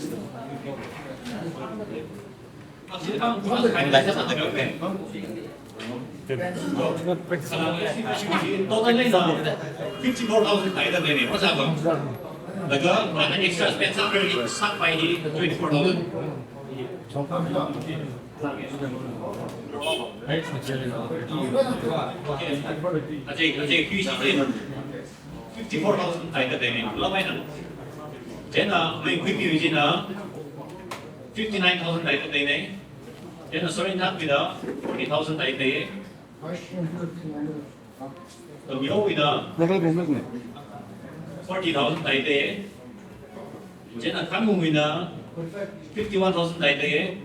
Fifty-four thousand taida leinei, what's up? Laga, ana extra spend sāpai hi twenty-four thousand. Okay. Ajay, Ajay, Q C J. Fifty-four thousand taida leinei, lamaina. Then, uh, Meikhuimiwui china fifty-nine thousand taida leinei. Then, uh, Sorinthanwuina forty thousand taida lei. Tamyowuina forty thousand taida lei. Then, uh, Khanmungwuina fifty-one thousand taida lei.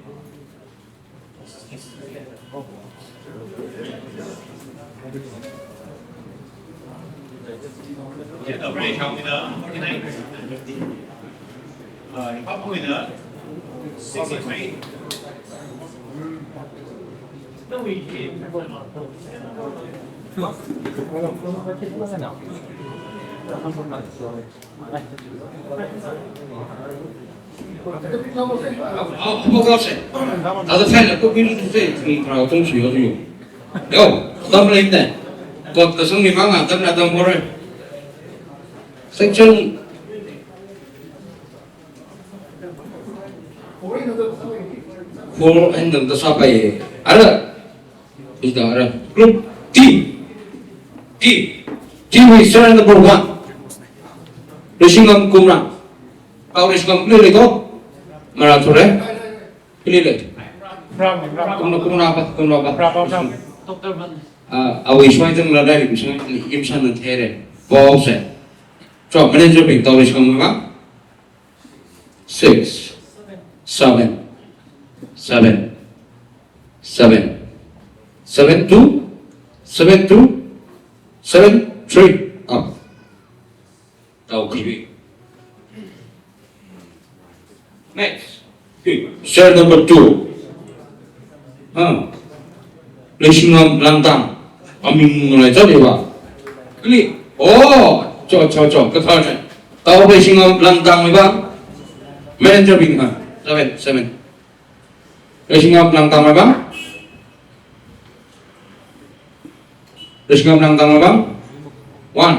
Au, au, au, se. Ada sai la ko bin se, ni tra tong su yo yo. Yo, tam le ne. Ko ta sung ni mang a tam na tam bore. Section four and the sāpai. Ara. Is the, uh, group T. T. T is serial number one. Reisingam Kumra. Tao Reisingam kali lei ko? Mara thura. Kali lei. Kumra, Kumra pa, Kumra pa. Ah, awui shwai tang la dai lim shang, lim shang nan there. Pao se. Cho, manager bing Tao Reisingam ba. Six, seven, seven, seven, seven two, seven two, seven three, up. Tao kiwi. Next. Serial number two. Ah. Reisingam Langtang. Aming ngalai chao dei ba. Kali. Oh, cho, cho, cho. Kathar ne. Tao Reisingam Langtangwui ba. Manager bing ha. Seven, seven. Reisingam Langtangwui ba. Reisingam Langtangwui ba. One.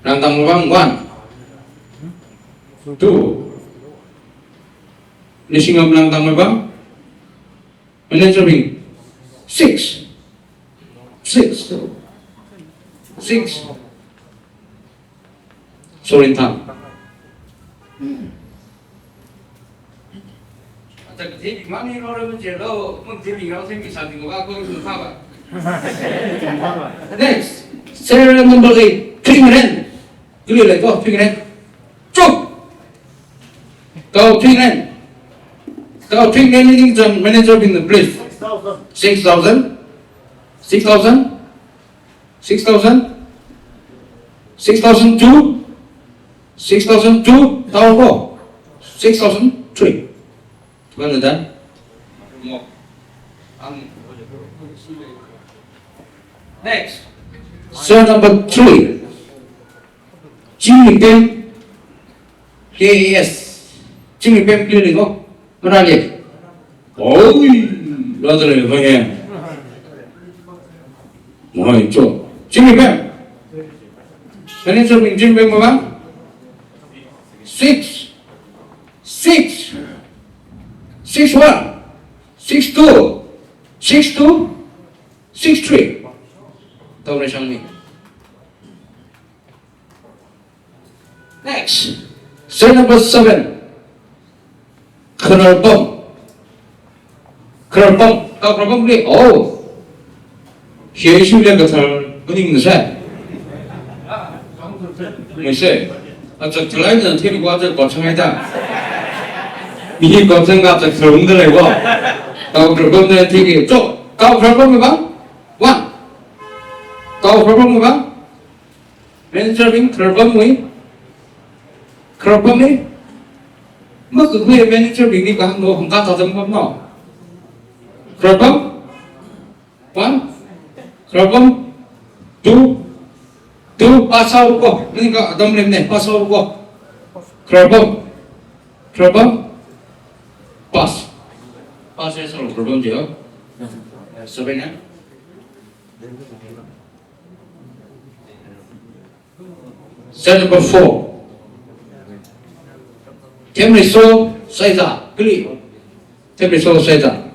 Langtangwui ba. One. Two. Reisingam Langtangwui ba. Manager bing. Six. Six. Six. Sorinthan. Next. Serial number eight. Three minute. Kali lei ko, three minute. Chuk! Tao three nine. Tao three nine ni chang manager bing, please. Six thousand. Six thousand. Six thousand. Six thousand two. Six thousand two. Tao ko. Six thousand three. Well done. Next. Serial number three. Chingmipem K A S. Chingmipem kali lei ko? Mana lei? Oi, lo tale, lo ye. Mui cho. Chingri pem. Manager bing chingri pem ba? Six. Six. Six one. Six two. Six two. Six three. Tau na shang ni. Next. Serial number seven. Khararpam. Khararpam. Khararpam ni. Oh. Hiya issue le kathar kuning na sa. Mai se. Achak chalai na thil kwa chak kwa changai ta. Mi hi kwa chang ka chak thar ung da lai wa. Khararpam na thil ki. So, khararpam ba? One. Khararpam ba? Manager bing khararpam wui. Khararpam ni. Makakhui manager bing ni kahāng no hong ka ta tam pam no. Khararpam. One. Khararpam. Two. Two. Pass out ko. Ni ka adam lem ne. Pass out ko. Khararpam. Khararpam. Pass. Pass ya sa khararpam je ho. Seven ya. Set number four. Themriso Saiza, kali. Themriso Saiza.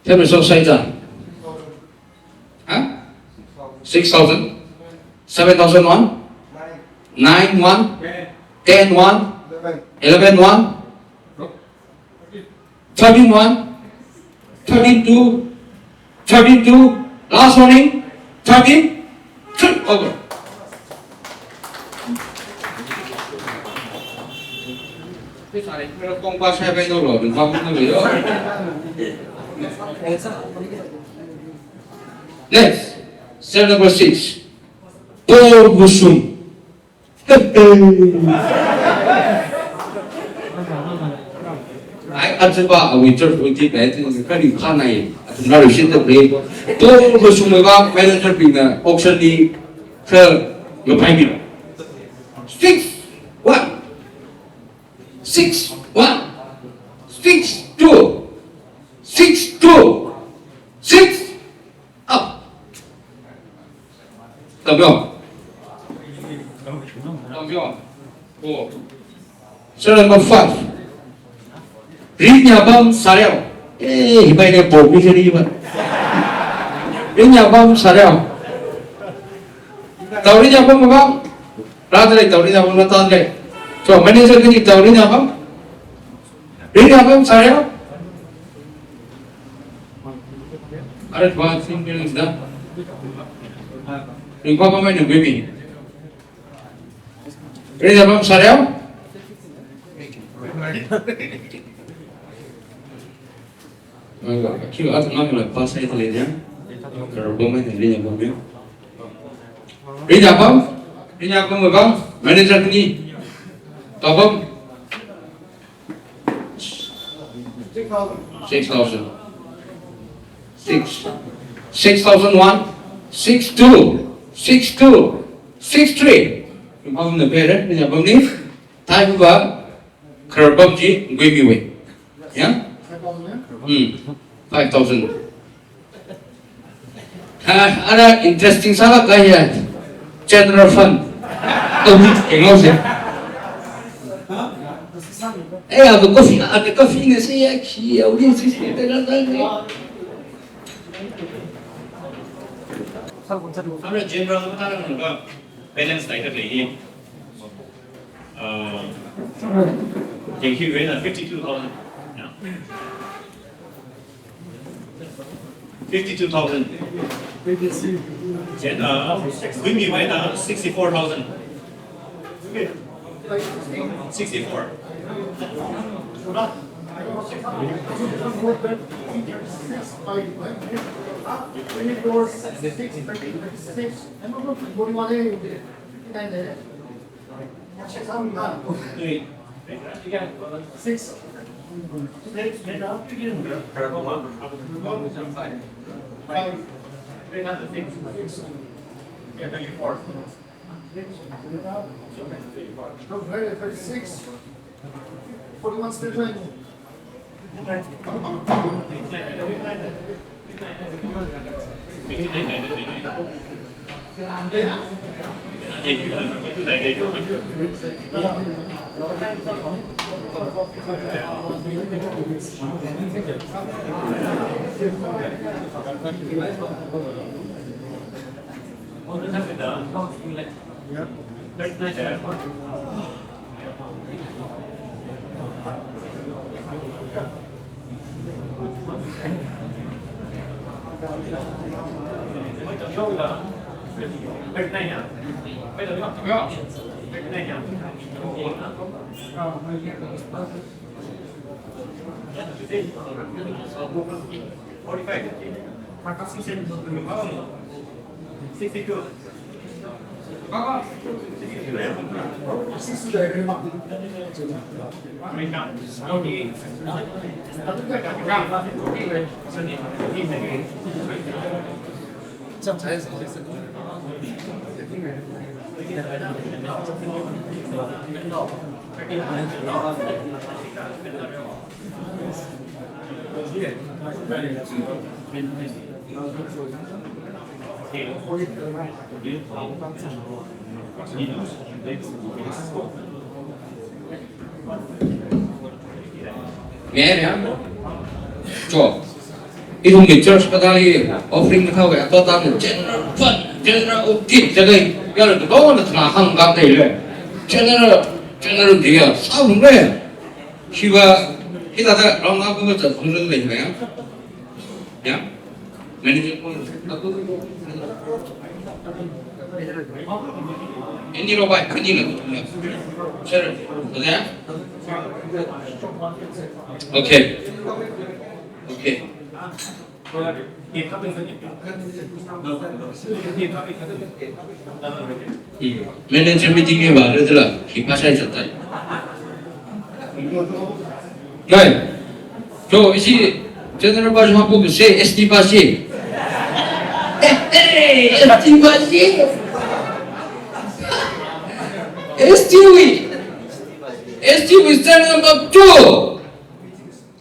Themriso Saiza. Huh? Six thousand. Seven thousand one. Nine one. Ten one. Eleven one. Thirteen one, thirteen two, thirteen two, last warning, thirteen, three, over. Next, serial number six, Paul Busum. Ai, aja ba, awui church wui ti bai, ti kali khanai, athumna ri shin ta bai. Paul Busum ba, manager bingna auction li, kha, ngapai mi. Six, one. Six, one. Six, two. Six, two. Six. Up. Tamyo. Tamyo. Oh. Serial number five. Rinyabam Sareo. Eh, hibai ne bo mi kari ba. Rinyabam Sareo. Tau Rinyabam ba. Rāda lei Tau Rinyabam na tan lei. So, manager kani Tau Rinyabam. Rinyabam Sareo. Are ba sing bilang da. Ringpa pa mai nunggu mi. Rinyabam Sareo. Mai ba, kyu at nang la pa sai tale dia. Khararpam mai Rinyabam ya. Rinyabam, Rinyabam ba, manager ni. Tabam. Six thousand. Six. Six thousand one. Six two. Six two. Six three. Ringpam na pere, Rinyabam ni. Thai ba, Khararpam ji, ngui mi wui. Ya? Hmm. Five thousand. Ha, ara interesting sālāk kahai ya. General fund. Tau ni kengau se. Eh, ada coffee, ada coffee nasi ya, ki, ya, uli si si, tera tera. Ara general fund ara nungka balance dai ka lei. Uh, thank you, Rena. Fifty-two thousand. Yeah. Fifty-two thousand. Then, uh, Wimmy Wena, sixty-four thousand. Sixty-four. Twenty-four, six, forty-one. Six. Six. Five. Five. Five. Five. Five. Five. Six. Forty-one still twenty. Mary, ah? Cho. Ithumwui church kathāli offering kathāwui ato tang general fund, general audit, jagai, yāla katonga na thana hāngkāda leile. General, general dia, sālungle. Shiva, hithāda round up kazat phunglung leile, ya? Ya? Manager ko. Ani lo bai, ani lo. Sir, okay. Okay. Okay. Manager meeting ni ba, le tela, ki pasai satai. Guys, so, ishi general bus hapo ke se S T bus ye. Eh, eh, S T bus ye. S T wui. S T wui stand number two.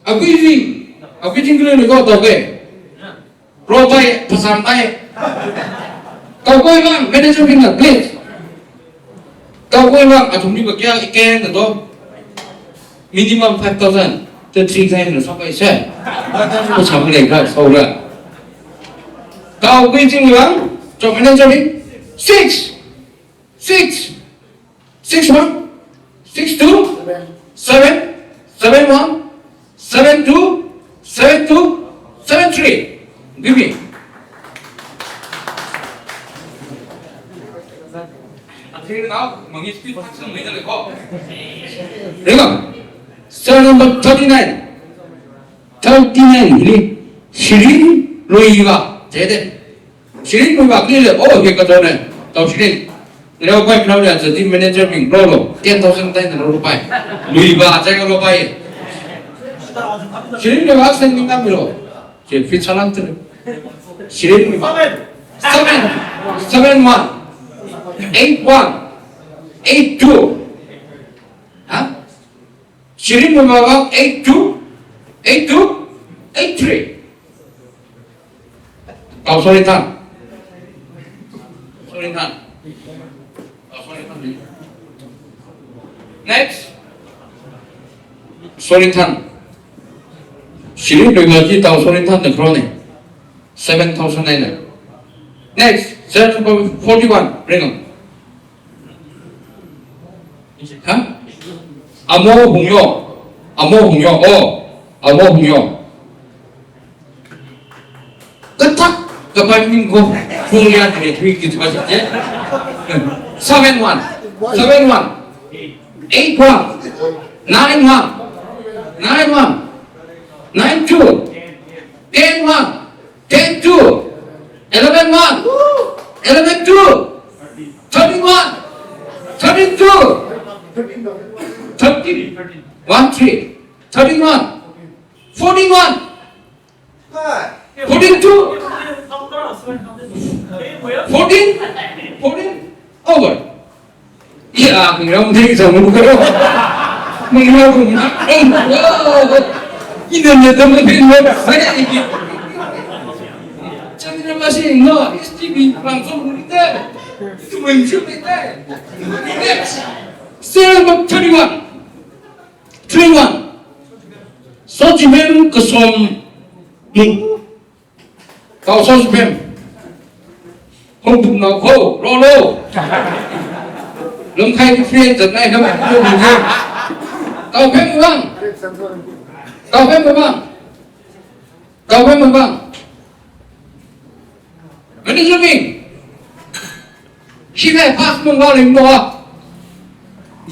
Abijing, abijing kilo ni ko toke. Ropai, pasang pai. Tao koi mang, manager bingna, please. Tao koi mang, athumli ba kya iken to. Minimum five thousand, the three thousand na sapai se. Ko cham le ka, saura. Tao koi jing mang, cho manager bing, six. Six. Six one, six two, seven, seven one, seven two, seven two, seven three. Give me. Until now, mangi speed tak sang mai le ko. Renga. Serial number thirty-nine. Thirty-nine ni. Shirin Luiva. Jede. Shirin Luiva kile, oh, he kato ne. Tao Shirin. Leo pai plau le, the team manager bing lo lo. Ten thousand tai na lo pai. Luiva tai lo pai. Shirin Luiva sending kami lo. Je fit salang tu. Shirin Luiva. Seven. Seven one. Eight one. Eight two. Ha? Shirin Luiva eight two, eight two, eight three. Tao Sorinthang. Sorinthang. Tao Sorinthang. Next. Sorinthang. Shirin Luiva ji Tao Sorinthang the crown. Seven thousand nine hundred. Next, serial number forty-one, bring on. Ha? Amo Hungyo. Amo Hungyo. Oh. Amo Hungyo. Katak kapai ming ko. Hungya de three kit ba je. Seven one. Seven one. Eight one. Nine one. Nine one. Nine two. Ten one. Ten two. Eleven one. Eleven two. Thirteen one. Thirteen two. Thirteen. One three. Thirteen one. Fourteen one. Fourteen two. Fourteen. Fourteen. Over. Iya, ngiram thei sa mulu karo. Mulu karo. Ina ne tam na pin mo. Hai. Kasi nga S T B langsung nite. Itu mention nite. Next. Serial number thirty-one. Thirty-one. Sozipem Kasom. Kau Sozipem. Hong buk nao ko, ro ro. Lung khai different zat nai nama, ro ro. Kau Pem Mabang. Kau Pem Mabang. Kau Pem Mabang. Manager bing. Shi nai pass mong kau ling mo.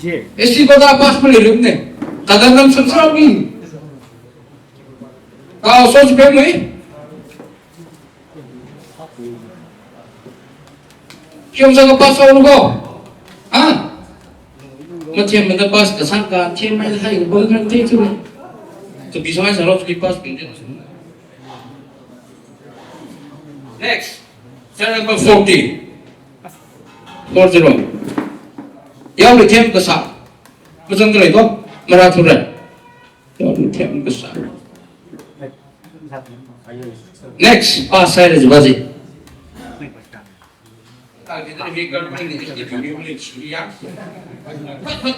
Ye. S T quota pass mong ling ne. Kada nam samsara bing. Kau Sozipem mui. Kiong sa ka pass out ko. Ha? Mathem mada pass kasang ka, them mai hai ko bang kan te chu. To be so I shall not be pass bing. Next. Serial number forty. Four zero. Yaoli them kasa. Mazang kalei to. Mara thura. Yaoli them kasa. Next, pass side is Bazi.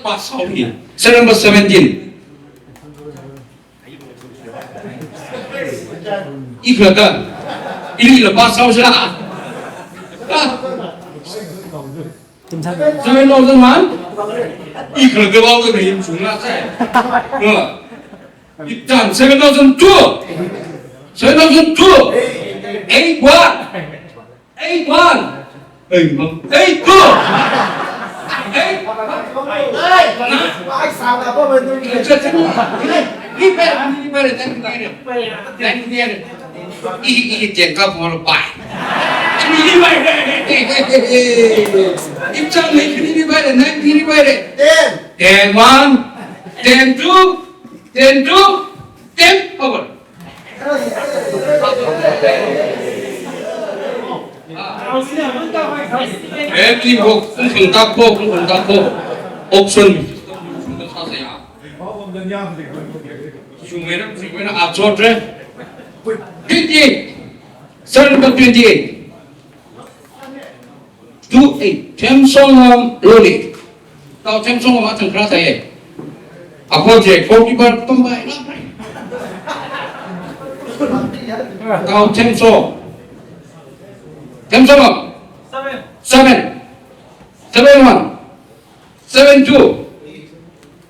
Pass out here. Serial number seventeen. Ikhla ka. Ili la pass out sila. Seven thousand one. Ikhla ka wao ka rim sung la sai. Iptan seven thousand two. Seven thousand two. Eight one. Eight one. Eight one. Eight two. Eight. Ni pera, ni pera, thank you, thank you. Thank you, thank you. Ih, ih, thank you, bye. Ni pera. Ipchang ni, ni pera, nine ni pera. Ten. Ten one. Ten two. Ten two. Ten over. Every book, ungkung tak book, ungkung tak book. Option. Sumena, sumena, achot re. Twenty-eight. Serial number twenty-eight. Two eight. Themsongam Loli. Tau Themsongam athang kra thai. Ako je goalkeeper tumbai. Tau Themso. Themsongam. Seven. Seven. Seven one. Seven two.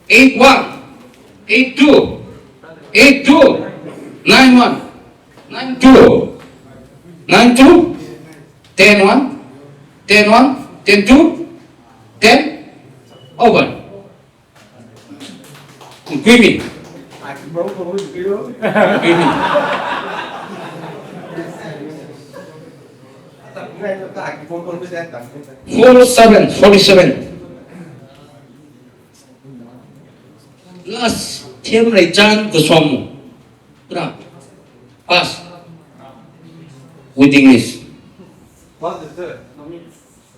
Eight one. Eight two. Eight two. Nine one. Nine two. Nine two. Ten one. Ten one. Ten two. Ten. Over. Kuimi. Kuimi. Four seven, forty-seven. Last, Themreichan Kasom. Kra. Pass. Waiting list.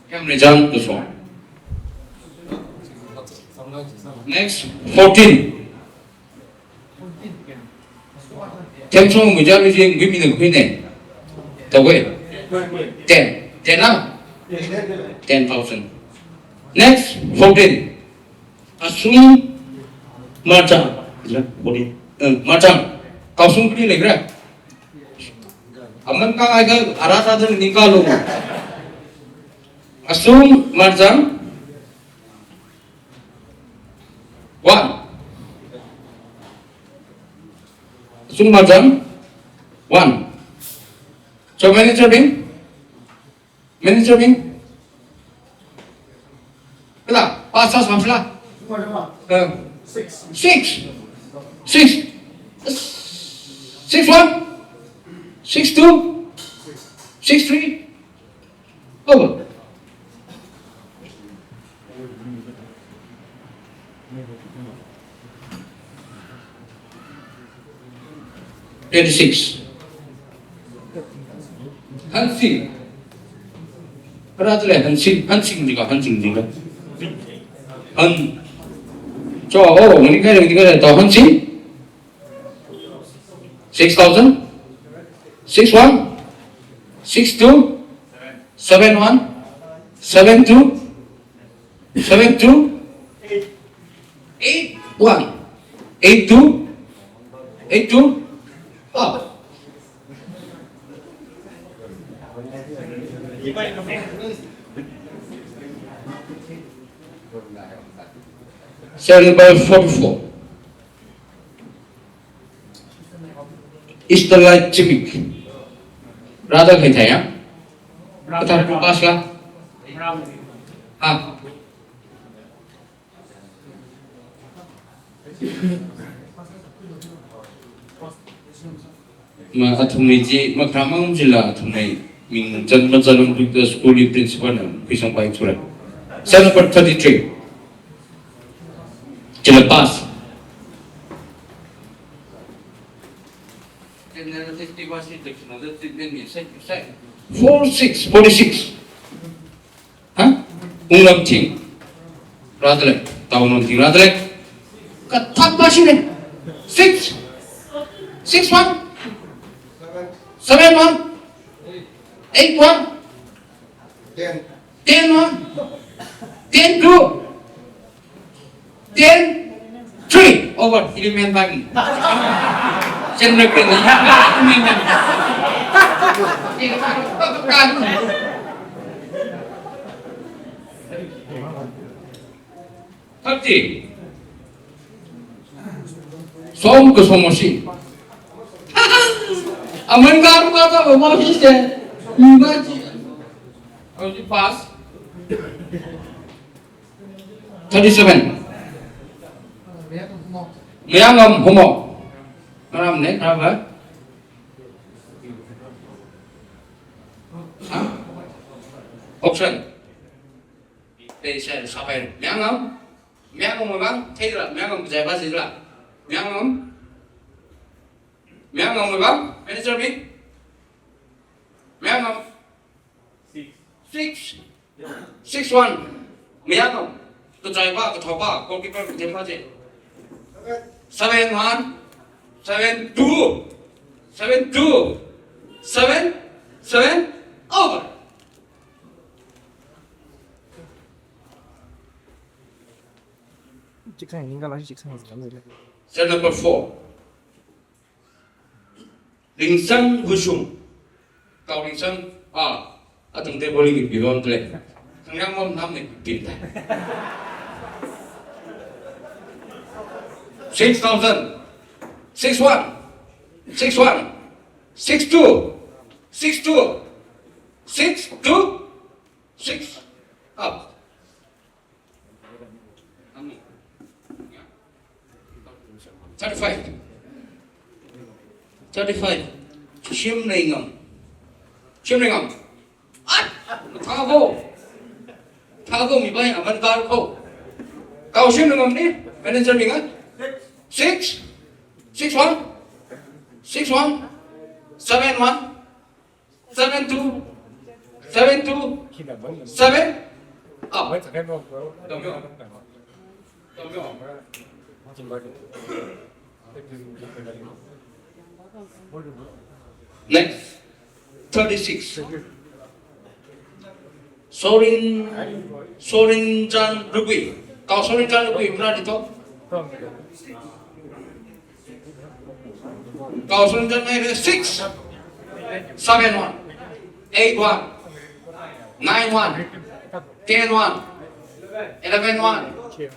Themreichan Kasom. Next, fourteen. Themsong muja muji ngui mina ngui ne. Tawai. Ten. Ten na? Ten thousand. Next, fourteen. Asung Marchang. Ila, fourteen. Eh, Marchang. Kaosung pili legra. Aman ka ai ka arata dan ningka lo. Asung Marchang. One. Asung Marchang. One. So manager bing? Manager bing? Kala, pass, pass, pass la. Uh, six. Six. Six. Six one. Six two. Six three. Over. Twenty-six. Hansing. Para tule Hansing, Hansing jika, Hansing jika. Han. Cho, oh, ini kai, ini kai, tau Hansing. Six thousand? Six one? Six two, seven one, seven two, seven two, eight one, eight two, eight two, up. Serial number forty-four. Eastern Light Chimik. Brother, khathā ya? Khathā pass la? Ha? Ma athumwui chi, makharamang chila athumwui ming chan machan bigda school li principal na khuisangpai thura. Cell number thirty-three. Chila pass. Four six, forty-six. Ha? Unglam thing. Rādalei. Taonam thing rādalei. Kathā pass ne. Six. Six one. Seven one. Eight one. Ten one. Ten two. Ten three. Over. Eleven five. General pen. Thirty. Som kasom masi. Aman karu kata ba masi se. Ima chi. Aji pass. Thirty-seven. Mayangam Homo. Maram ne, kenapa? Ha? Option. Pei share sapai. Mayangam. Mayangam mabang. Theira. Mayangam kajai ba sila. Mayangam. Mayangam mabang. Manager mi. Mayangam. Six. Six. Six one. Mayangam. Kajai ba, kathao ba, goalkeeper kajai ba je. Seven one. Seven two. Seven two. Seven. Seven. Over. Chiksa ninga la chiksa. Cell number four. Ringsan Hushung. Kao Ringsan, ah, atung table li kipilon tle. Kangyang mom nam ne kipil ta. Six thousand. Six one. Six one. Six two. Six two. Six two. Six. Up. Thirty-five. Thirty-five. Shim Ringam. Shim Ringam. At! Thāko. Thāko mi bai aman darko. Kao Shim Ringam ni, manager mi ngan. Six. Six one. Six one. Seven one. Seven two, seven two, seven. Up. Next, thirty-six. Sorin, Sorin Chan Rugui. Kao Sorin Chan Rugui, muna dito. Kao Sorin Chan Rugui, six, seven one, eight one, nine one, ten one, eleven one,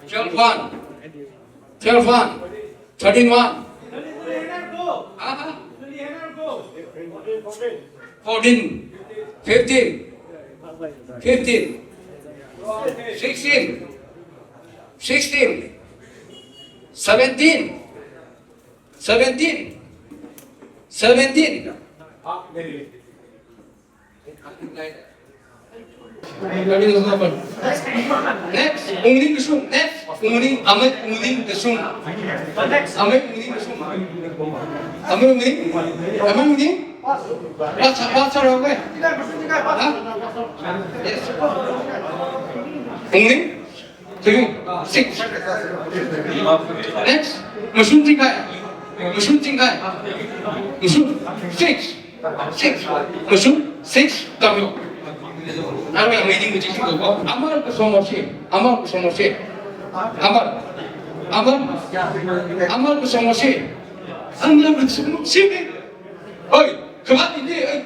twelve one, twelve one, thirteen one. Aha. Fourteen, fifteen, fifteen, sixteen, sixteen, seventeen, seventeen, seventeen. Next, Ungning Kasum. Next, Ungning, Amei Ungning Kasum. Amei Ungning Kasum. Amei Ungning. Amei Ungning. What's, what's wrong, eh? Huh? Yes. Ungning. Three, six. Next, Mashun Tingkai. Mashun Tingkai. Mashun. Six. Six. Mashun. Six, tamyo. Nang yang meeting meeting ko. Amar kasong moshi. Amar kasong moshi. Amar. Amar. Amar kasong moshi. Amar kasong moshi. Oi, khamat indi, oi.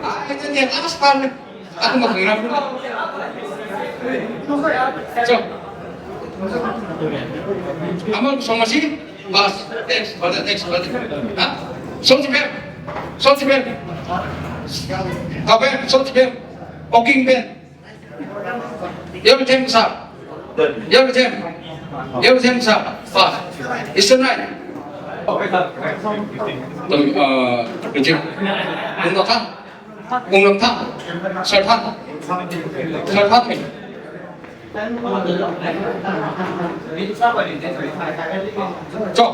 Ah, ini dia, ah, sekarang. Aku mau dengar. So. Amar kasong moshi. Pass. Next, brother, next, brother. Ha? Songchi pem. Songchi pem. Kapem, songchi pem. Oking pem. Yar tem sa. Yar tem. Yar tem sa. Pass. Eastern Right. Tum, uh, Richard. Ungnathang. Ungnathang. Sarthang. Sarthang. Cho,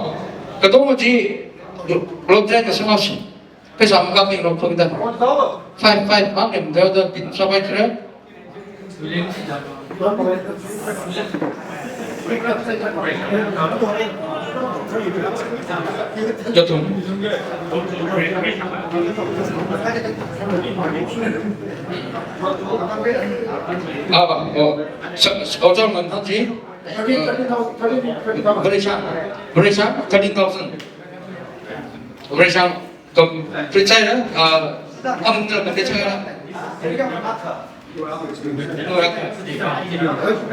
katonga chi, lo try kasā ngasi. Pheisā makapmi lo thukda. Five, five, mang em, da, da, bin sa bai tre. Yathum. Ah, oh. Sa, sa, oh, sorry, man, thang chi. Vareishang, Vareishang, thirteen thousand. Vareishang, complete sāhaira, ah, amung complete sāhaira.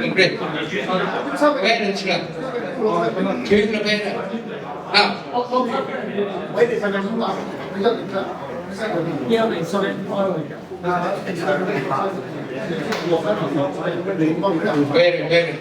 Complete. Where is it? Can you prepare? Ah. Very, very.